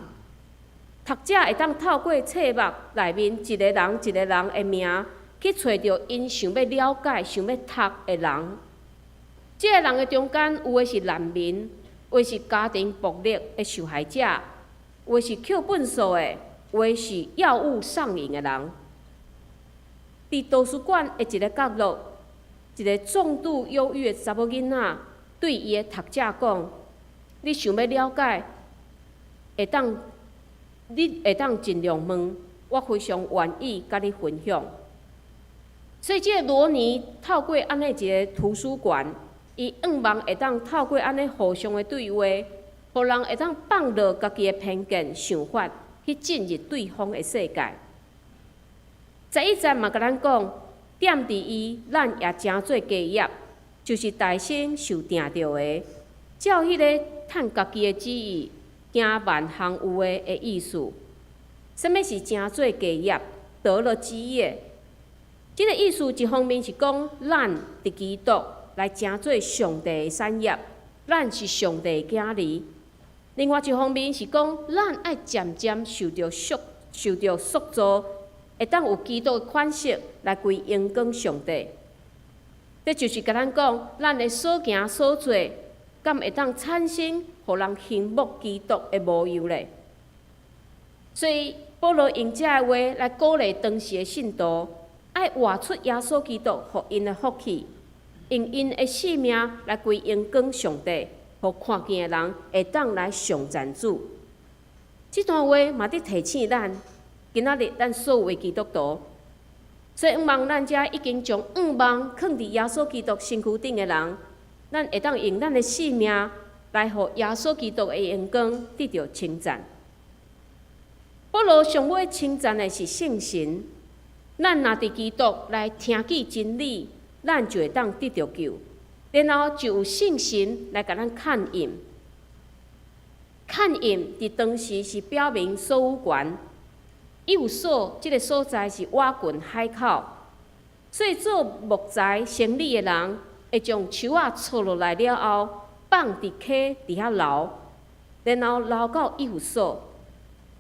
讀者會當透過冊目內面一个人一个人的名，去揣著𪜶想欲了解、想欲讀的人。這个人的中間，有的是難民，有的是家庭暴力的受害者，有的是抾糞埽的，有的是藥物上癮的人。佇圖書館的一个角落，一个重度憂鬱的查某囡仔對伊的讀者講：“你想欲了解，會當，你會當盡量問，我非常願意佮你分享。”所以，這个羅尼透過按呢一个圖書館，伊向望會當透過按呢互相的對話，予人會當放落家己的偏見想法，去進入對方的世界。11節嘛，共咱講，踮佇伊，咱也成做家業，就是代先受定著的，照彼个趁家己的旨意，行萬項有的的意思。啥物是成做家業？得了基業。這个意思一方面是講，咱佇基督來成做上帝的產業，咱是上帝的囝兒。另外一方面是講，咱愛漸漸受著塑造，會當有基督的款式來歸榮光上帝。這就是共咱講，咱的所行所做，敢會當產生予人欣慕基督的模樣咧？所以，保保羅用這个話來鼓勵當時的信徒，愛活出耶穌基督予𪜶的福氣，用𪜶的性命來歸榮光上帝，予看見的人會當來頌讚主。這段話嘛佇提醒咱，今仔日咱所有的基督徒，所以向望咱遮已經將向望囥佇耶穌基督身軀頂的人，咱會當用咱的性命來予耶穌基督的榮光得著稱讚。保羅上尾稱讚的是聖神，咱若佇基督來聽見真理，咱就會當得著救，然後就有聖神來共咱勘印。勘印佇當時是表明所有權，以弗所這个所在是倚近海口，所以做木材生理的人會將樹仔锉落來了後，放佇溪佇遐留，然後留到以弗所。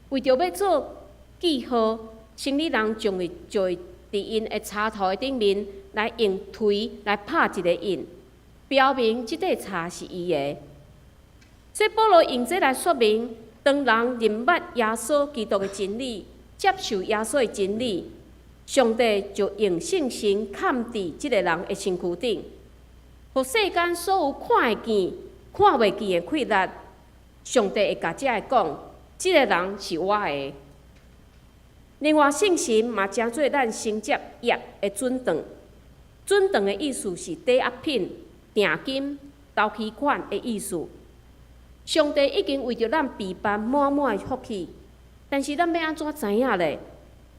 為著欲做記號，生理人將會就會佇𪜶的柴頭的頂面來用槌來拍一个印，表明這塊柴是伊的。所以保羅用這來說明，當人認捌耶穌基督的真理，接受耶穌的真理，上帝就用聖神崁佇這个人的身軀頂，予世間所有看會見、看袂見的氣力，上帝會共這个講，這个人是我的。另外，聖神嘛成做咱承接業的准當，准當的意思是抵押品、訂金、頭期款的意思。上帝已經為著咱備辦滿滿的福氣，但是咱欲按怎知影咧？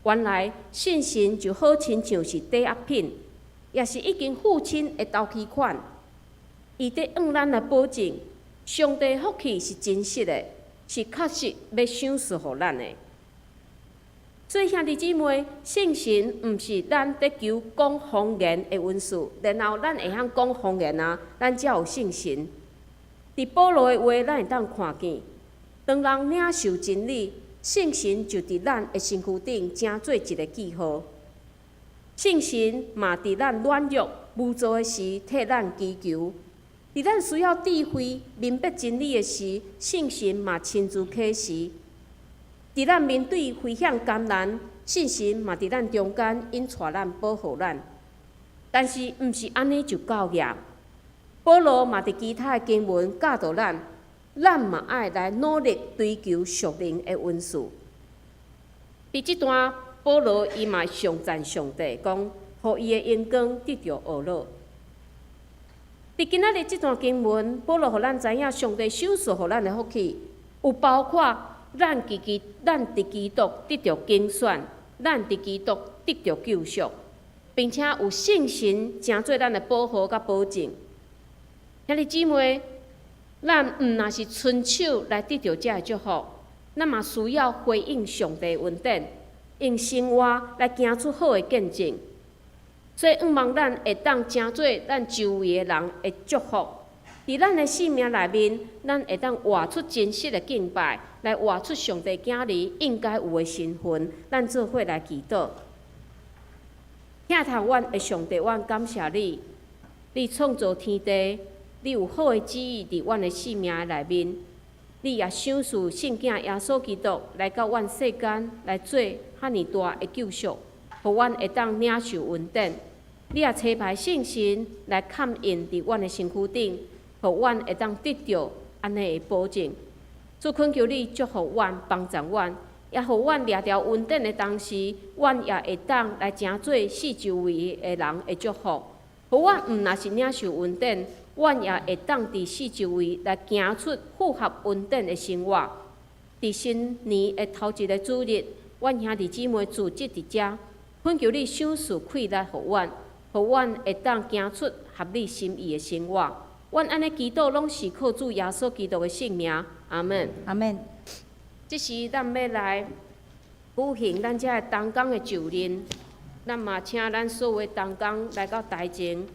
原來聖神就好親像是抵押品，也是已經付清的頭期款。伊佇向咱來保證，上帝福氣是真實的，是確實欲賞賜予咱的。所以兄弟姊妹，聖神毋是咱得求講方言的恩賜，然後咱會曉講方言啊，咱才有聖神。佇保羅的話，咱會當看見，當人領受真理，聖神就佇咱的身軀頂成做一个記號。聖神嘛佇咱軟弱無助的時，替咱祈求；佇咱需要智慧明白真理的時，聖神嘛親自啟示。佇咱面對危險艱難，聖神嘛佇咱中間引帶咱、保護咱。但是，毋是按呢就夠額。保羅嘛佇其他的經文教導咱，咱嘛愛來努力追求屬靈的恩賜。佇這段，保羅伊嘛頌讚上帝，講，予伊的榮光得著呵咾。佇今仔日這段經文，保羅予咱知影，上帝賞賜予咱的福氣，有包括咱自己，咱佇基督得著揀選，咱佇基督得著救贖，並且有聖神成做咱的保護佮保證。兄弟姊妹，咱毋若是伸手來得著這个祝福，咱嘛需要回應上帝恩典，用生活來行出好的見證。所以，向望咱會當成做咱周圍的人的祝福。佇咱的生命內面，咱會當活出真實的敬拜，來活出上帝囝兒應該有的身份。咱做伙來祈禱。疼疼阮的上帝，阮感謝你，你創造天地。你有好的旨意佇阮的生命內面，你也賞賜聖囝耶穌基督來到阮世間來做遐爾大的救贖，予阮會當領受恩典。你也差派聖神來崁印佇阮的身軀頂，予阮會當得著按呢的保證。主懇求你祝福阮，幫助阮，也予阮掠著恩典的同時，阮也會當來成做四周圍的人的祝福。予阮毋若是領受恩典，阮也會當佇四周圍來行出符合恩典的生活。佇新年的頭一个主日，阮兄弟姊妹聚集佇遮，懇求你賞賜氣力予阮，予阮會當行出合你心意的生活。阮按呢祈禱，攏是靠主耶穌基督的聖名。阿們。阿們。這時，咱欲來舉行咱遮的同工的就任，咱嘛請咱所有的同工來到台前，予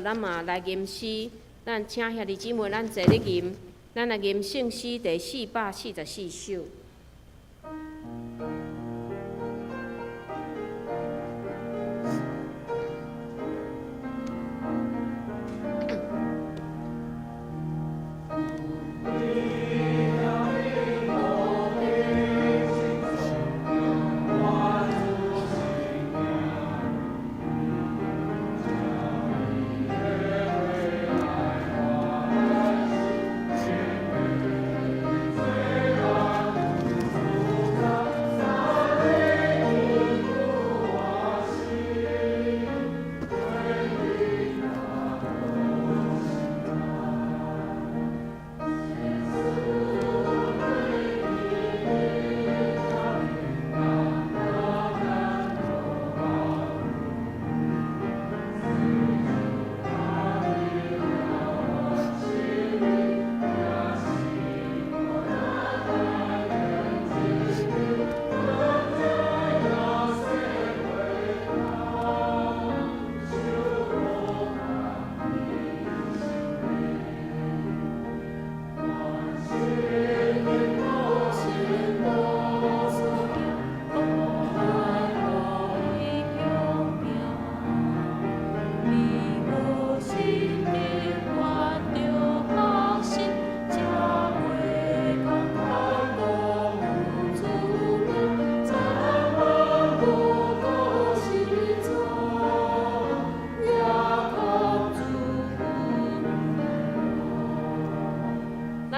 咱嘛來吟詩。咱請兄弟姊妹，咱坐咧吟，咱來吟聖詩第444首。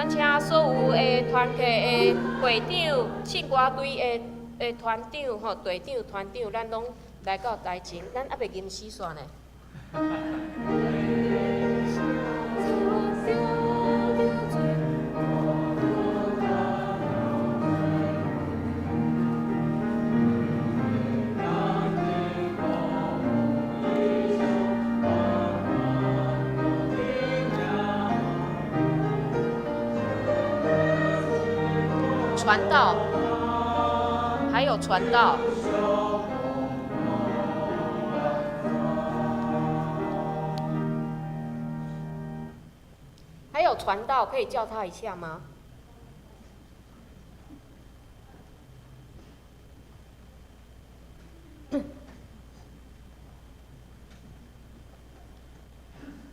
咱請所有的團契的會長、聖歌隊的團長、吼隊長、團長，咱攏來到台前，咱猶未吟詩煞呢。傳道，還有傳道。還有傳道，可以叫他一下嗎？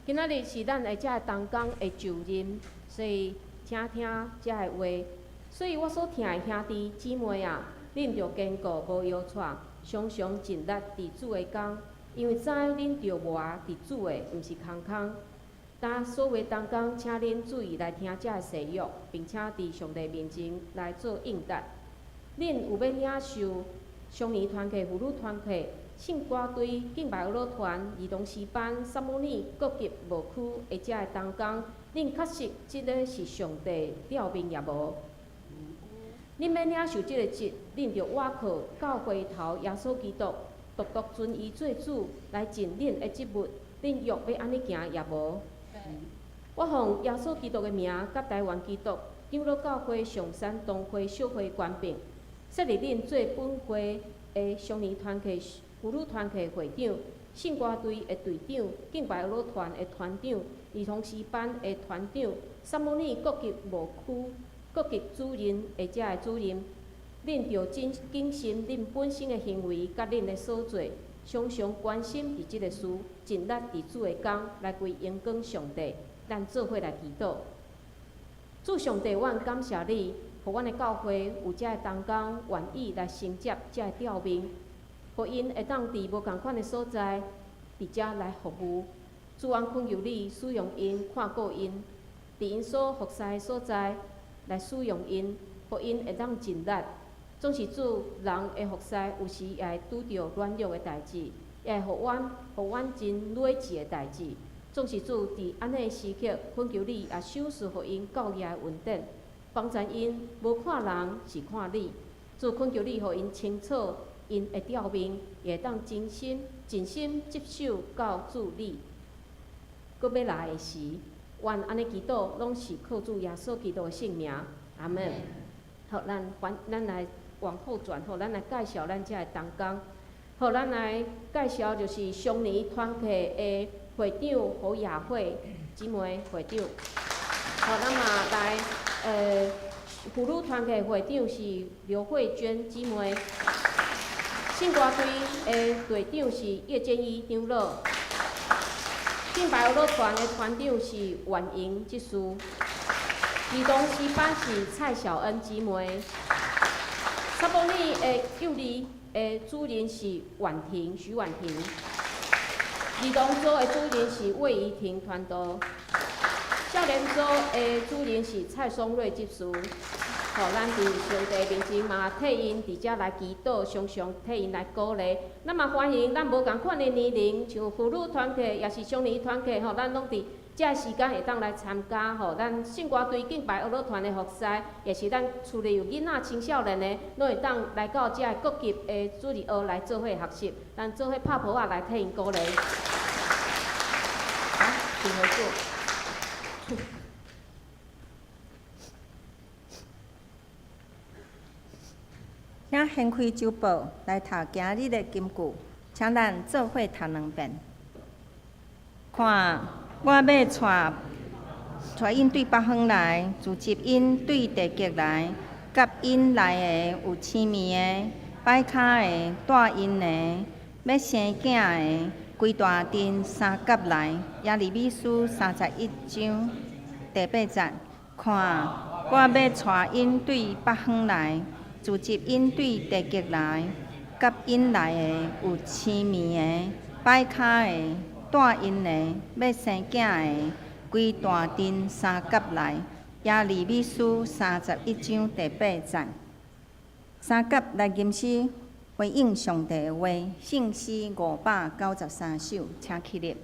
今仔日是咱的這个同工的就任，所以請聽這个話。所以我所疼的兄弟姊妹啊，恁著堅固，無搖掣，常常盡力佇主的工，因為知恁著磨佇主的，毋是空空。但所有同工，請恁注意來聽這个誓約，並且佇上帝面前來做應答。恁有欲領受少年團契、婦女團契、聖歌隊、敬拜樂團、兒童詩班、撒母耳各級牧區的這个同工，恁確實這个是上帝召命也無？恁欲領受這个職，恁著倚靠教會頭耶穌基督，獨獨尊伊做主來盡恁的職務。恁欲欲按呢行也無？我奉耶穌基督的名，佮台灣基督長老教會上山東會小會權柄，設立恁做本會的少年團契、婦女團契會長、聖歌隊的隊長、敬拜樂團的團長、兒童詩班的團長、撒母耳各級牧區各級主任的這个主任。恁著謹謹慎恁本身的行為，佮恁的所做，常常關心佇這个事，盡力佇主的工來歸榮光上帝。咱做伙來祈禱。主上帝，阮感謝你，予阮的教會有這个同工願意來承接這个召命，予𪜶會當佇無仝款的所在，佇遮來服務。主，阮懇求你使用𪜶，看顧𪜶，佇𪜶所服侍的所在來使用𪜶，予𪜶會當盡力。總是主人的服侍，有時也會拄著軟弱的代誌，也會予阮真累志的代誌。總是主佇按呢的時刻，懇求你也賞賜予𪜶教義的恩典，幫助𪜶無看人是看你。主懇求你，予𪜶清楚𪜶的召命，也會當真心盡心職守到主你閣欲來的時，阮按呢祈禱，攏是靠主耶穌基督的聖名，阿門。好，咱還咱來往後轉，好，咱來介紹咱遮的同工。好，咱來介紹就是少年團契的會長何雅慧姊妹會長。好，咱嘛來婦女團契會長是劉慧娟姊妹。聖歌隊的隊長是葉建一長老。敬拜樂團的團長是袁瑩執事。兒童詩班是蔡小恩姊妹。撒母耳的幼兒的主任是婉婷，徐婉婷。兒童組的主任是魏怡婷傳道。少年組的主任是蔡松瑞執事。吼，咱佇上帝面前嘛，替𪜶佇遮來祈禱，常常替𪜶來鼓勵。咱嘛歡迎咱無仝款的年齡，像婦女團契，也是少年團契，吼，咱攏佇這個時間會當來參加。吼，咱聖歌隊敬拜樂團的服侍，也是咱厝裡有囡仔、青少年的，攏會當來到這個各級的主日學來做伙學習。咱做伙拍噗仔來替𪜶鼓勵。好，請回座。請掀開周報來讀今日的金句，請咱做伙讀兩遍。看，我欲帶帶𪜶對北方來，聚集𪜶對地極來，佮𪜶來的有青耳的、擺跤的、帶嬰的、欲生囝的，規大陣相佮來。耶利米書31章第八節。看，我欲帶𪜶對北方來，聚集𪜶對地極來，佮𪜶來的有青耳的、擺跤的、帶嬰的、欲生囝的，規大陣相佮來。耶利米書31章第八節，三甲來吟詩回應上帝的話，聖詩593首，請起立。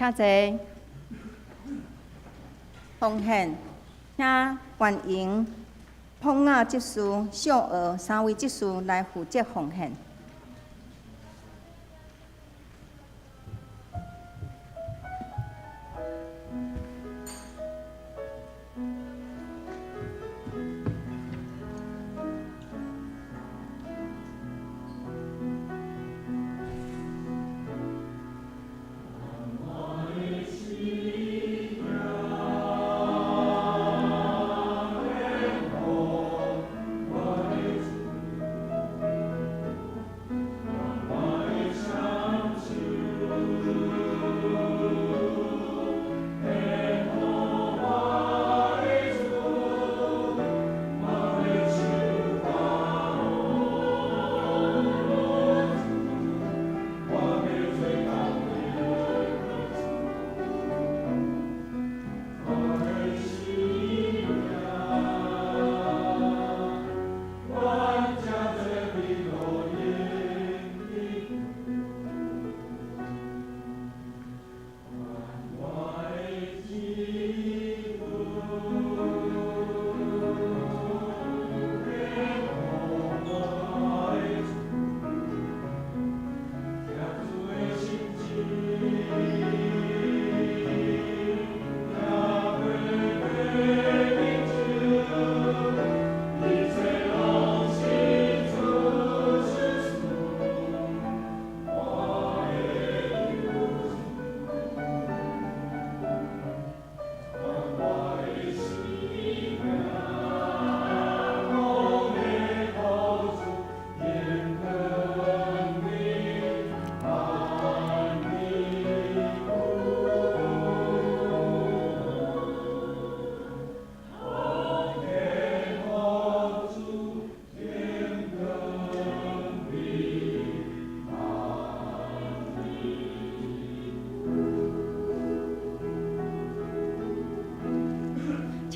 請坐。奉獻，請歡迎彭亞執事、小娥三位執事來負責奉獻。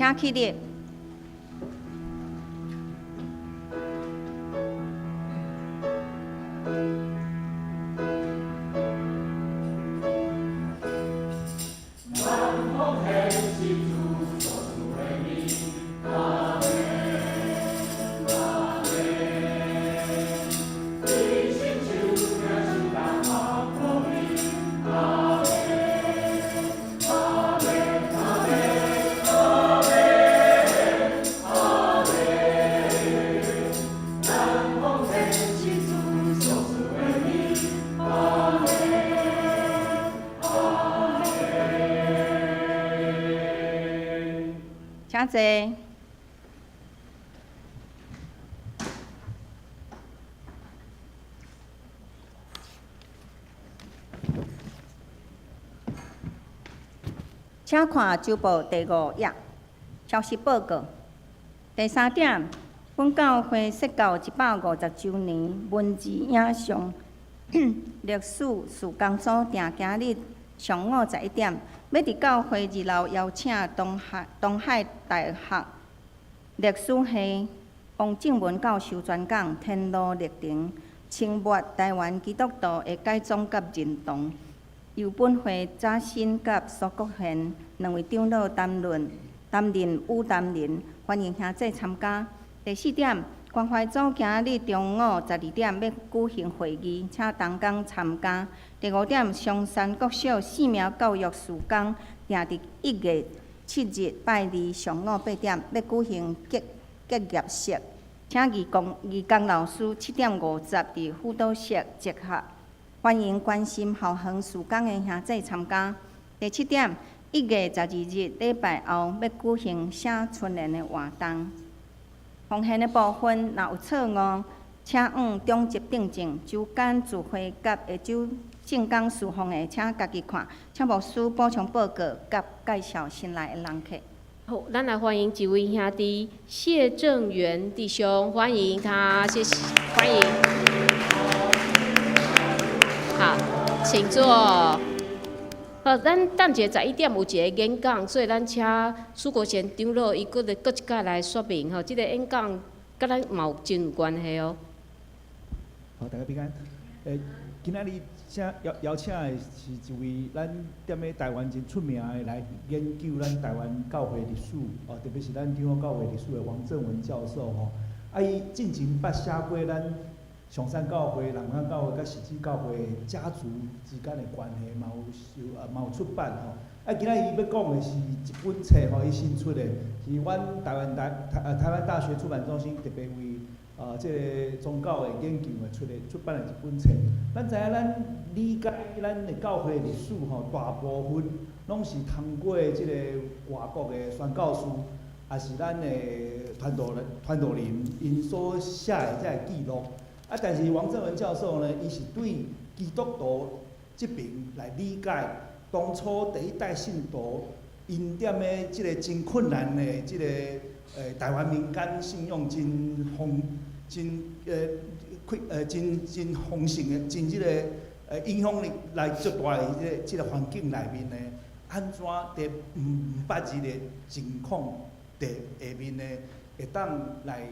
請起立。請坐。請看週報第五頁，消息報告。第三點，本教會設教一百五十週年文字影像歷史事工組定今日上午十一點，欲佇教會二樓邀請東海東海大學歷史系王正文教授專講《天路歷程：清末臺灣基督徒的改宗佮認同》，由本會查新佮蘇國賢兩位長老擔任擔任與談人，歡迎兄弟參加。第四點，關懷組今日中午十二點欲舉行會議，請同工參加。第五點，松山國小四苗教育事工定佇一月七日拜二上午八點欲舉行結結業式，請義工義工老師七點五十佇輔導室集合。歡迎關心校園事工的兄弟參加。第七點，一月十二日禮拜後欲舉行寫春聯的活動。奉獻的部分，若有錯誤，請往長執訂正。週間聚會佮下晝聖工事奉的，請家己看。請牧師補充報告佮介紹新來的人客。好，咱來歡迎一位兄弟謝正元弟兄，歡迎他，謝謝，歡迎。好，請坐。好，咱等一下十一點有一个演講，所以咱請蘇國賢長老伊閣來閣一擺來說明吼，這个演講佮咱嘛有真有關係哦。好，大家平安。今仔日請邀邀請的是一位咱踮咧台灣真出名的來研究咱台灣教會歷史，哦，特別是咱長老教會歷史的王正文教授吼。啊，伊進前捌寫過咱松山教會、南港教會佮十字教會家族之間的關係，嘛有收啊，嘛有出版吼。啊，今仔日伊欲講的是一本冊吼，伊新出的，是阮台灣大台呃台灣大學出版中心特別為這个宗教的研究的出的出版的一本冊。咱知影，咱理解咱的教會歷史吼，大部分攏是通過這个外國的宣教師，抑是咱的傳道人、傳道人𪜶所寫的這个記錄。啊，但是王正文教授呢，伊是對基督徒這爿來理解當初第一代信徒𪜶踮咧這个真困難的這个台灣民間信仰真豐真開真真豐盛的真這个影響力來足大的這個這个環境內面呢，按怎佇毋捌字的情況底下面呢，會當來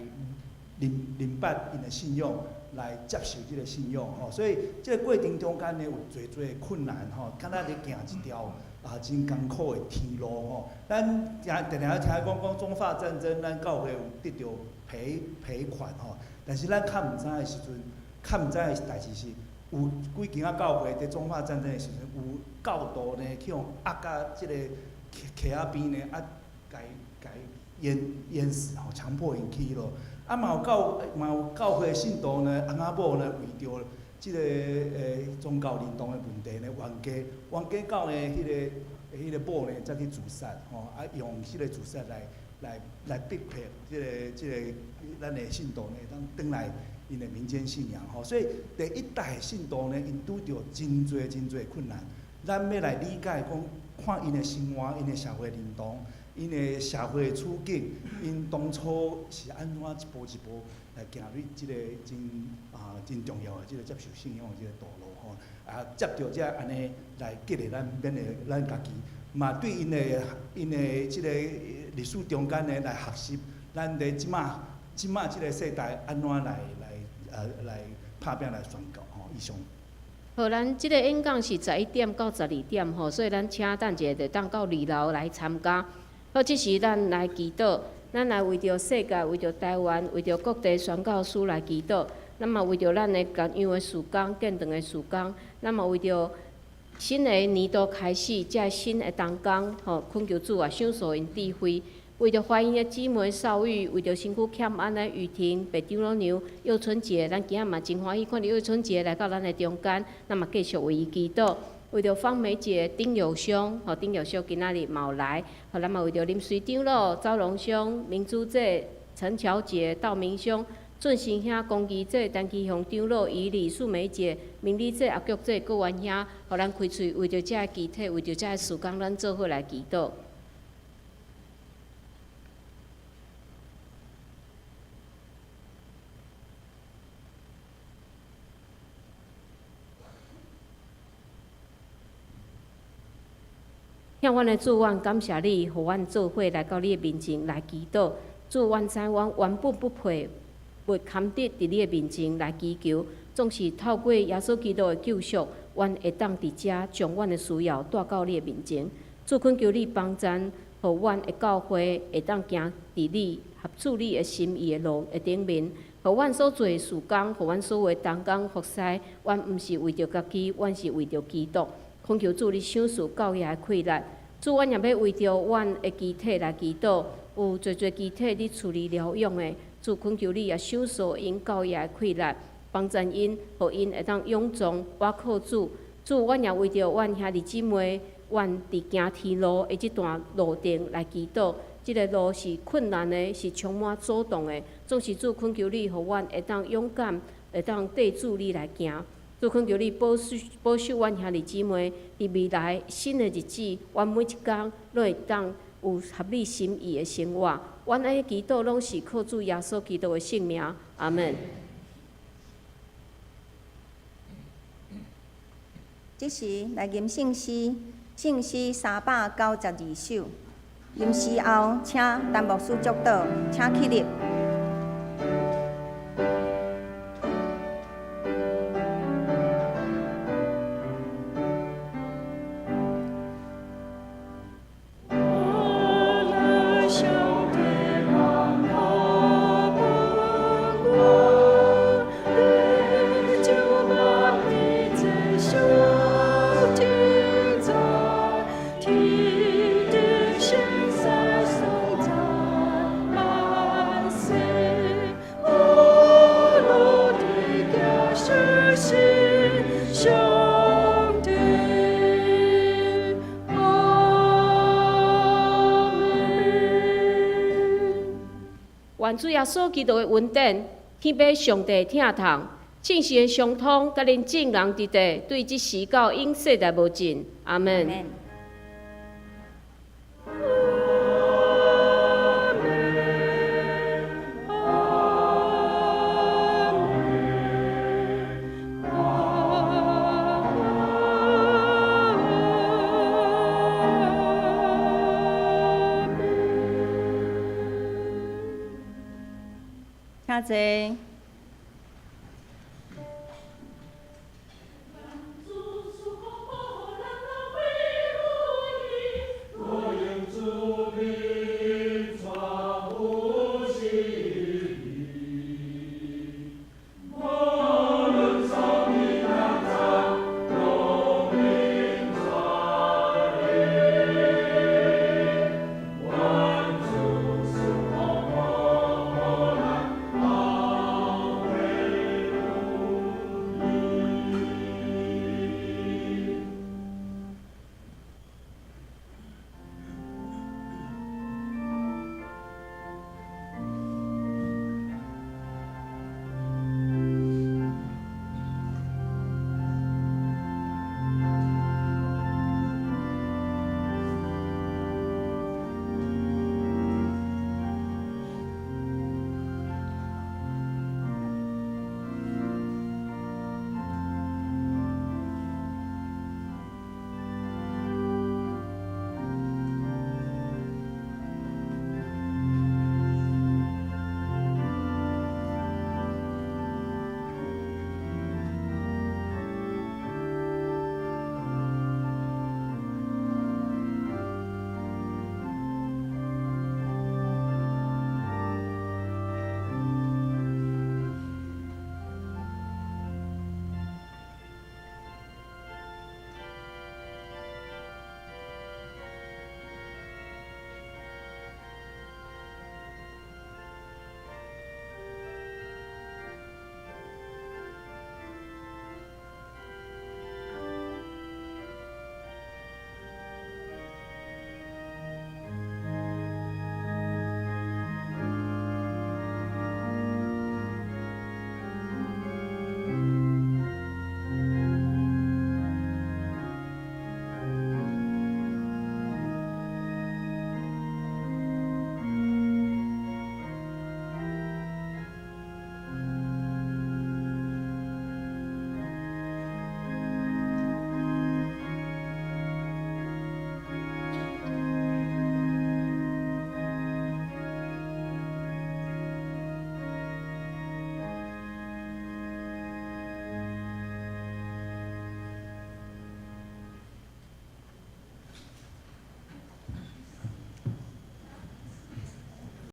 認認捌𪜶的信仰，來接受這个信仰吼，所以這个過程中間呢，有濟濟困難吼，敢若咧行一條啊真艱苦的天路吼。咱定定定聽講講中法戰爭，咱教會有得著賠賠款吼，但是咱較毋知的時陣，較毋知的代誌是，有幾間仔教會佇中法戰爭的時陣，有教徒呢去予壓甲這个溪溪仔邊呢，啊，共共淹淹死吼，強迫𪜶去彼落。啊，嘛有教嘛有教會信徒呢，翁仔某呢，為著這个宗教認同的問題呢，冤家冤家到呢，彼个彼个某呢，才去自殺吼，啊，用彼个自殺來來來逼迫這个這个咱的信徒呢，會當轉來𪜶的民間信仰吼。所以第一代信徒呢，𪜶拄著真濟真濟困難。咱欲來理解講，看𪜶的生活，𪜶的社會認同，𪜶的社會處境，𪜶當初是按怎一步一步來行入這个真重要的這个接受信仰的這个道路吼。啊，藉著這按呢來激勵咱，勉勵咱家己，嘛對𪜶的這个歷史中間呢來學習，咱佇這馬這个世代按怎來拍拚來宣告吼。以上。好，咱這个演講是11點到12點吼，所以咱請等一下就當到二樓來參加。好，這時咱來祈禱，咱來為著世界、為著台灣、為著各地宣教師來祈禱。咱嘛為著咱的各樣的事工、建堂的事工，咱嘛為著新的年度開始，這新的同工，吼，懇求主啊，賞賜𪜶智慧。為著懷孕的姊妹少玉，為著身軀欠安的雨婷、白長老娘、幼春姐，咱今仔嘛真歡喜，看著幼春姐來到咱的中間，咱嘛繼續為伊祈禱。為著芳梅姐、丁友兄，吼，丁友兄今仔日嘛有來，吼，咱嘛為著林水長老、周龍兄、明珠姐、陳喬姐、道明兄、俊成兄、龚基姐、陳其雄長老、伊李素梅姐、明麗姐、阿菊姐、郭元兄，予咱開喙，為著這个肢體，為著這个事工，咱做伙來祈禱。向阮的主，阮感謝你，予阮做伙來到你的面前來祈禱。主，阮知阮原本不配，袂堪得佇你的面前來祈求，總是透過耶穌基督的救贖，阮會當佇遮將阮的需要帶到你的面前。主，懇求你幫贊，予阮的教會會當行佇你合主你的心意的路的頂面，予阮所做的事工，予阮所有的同工服侍，阮毋是為著家己，阮是為著基督。懇求主你賞賜教會的氣力。主，阮也欲為著阮的肢體來祈禱，有濟濟肢體佇厝裡療養的，主懇求你也賞賜𪜶教會的氣力，幫贊𪜶，予𪜶會當勇壯，倚靠主。主，阮也為著阮兄弟姊妹，阮佇行天路的這段路程來祈禱。這个路是困難的，是充滿阻擋的，總是主懇求你，予阮會當勇敢，會當綴主你來行。主懇求你保守保守阮兄弟姊妹，佇未來新的日子，阮每一工攏會當有合你心意的生活。阮按呢祈禱攏是靠主耶穌基督的聖名，阿門。這時來吟聖詩，聖詩392首。吟詩後，請陳牧師祝禱，請起立。願主耶穌基督的恩典，天父上帝疼痛，聖神的相通，佮恁眾人佇佇，對這時到永世代無盡。阿門。請坐。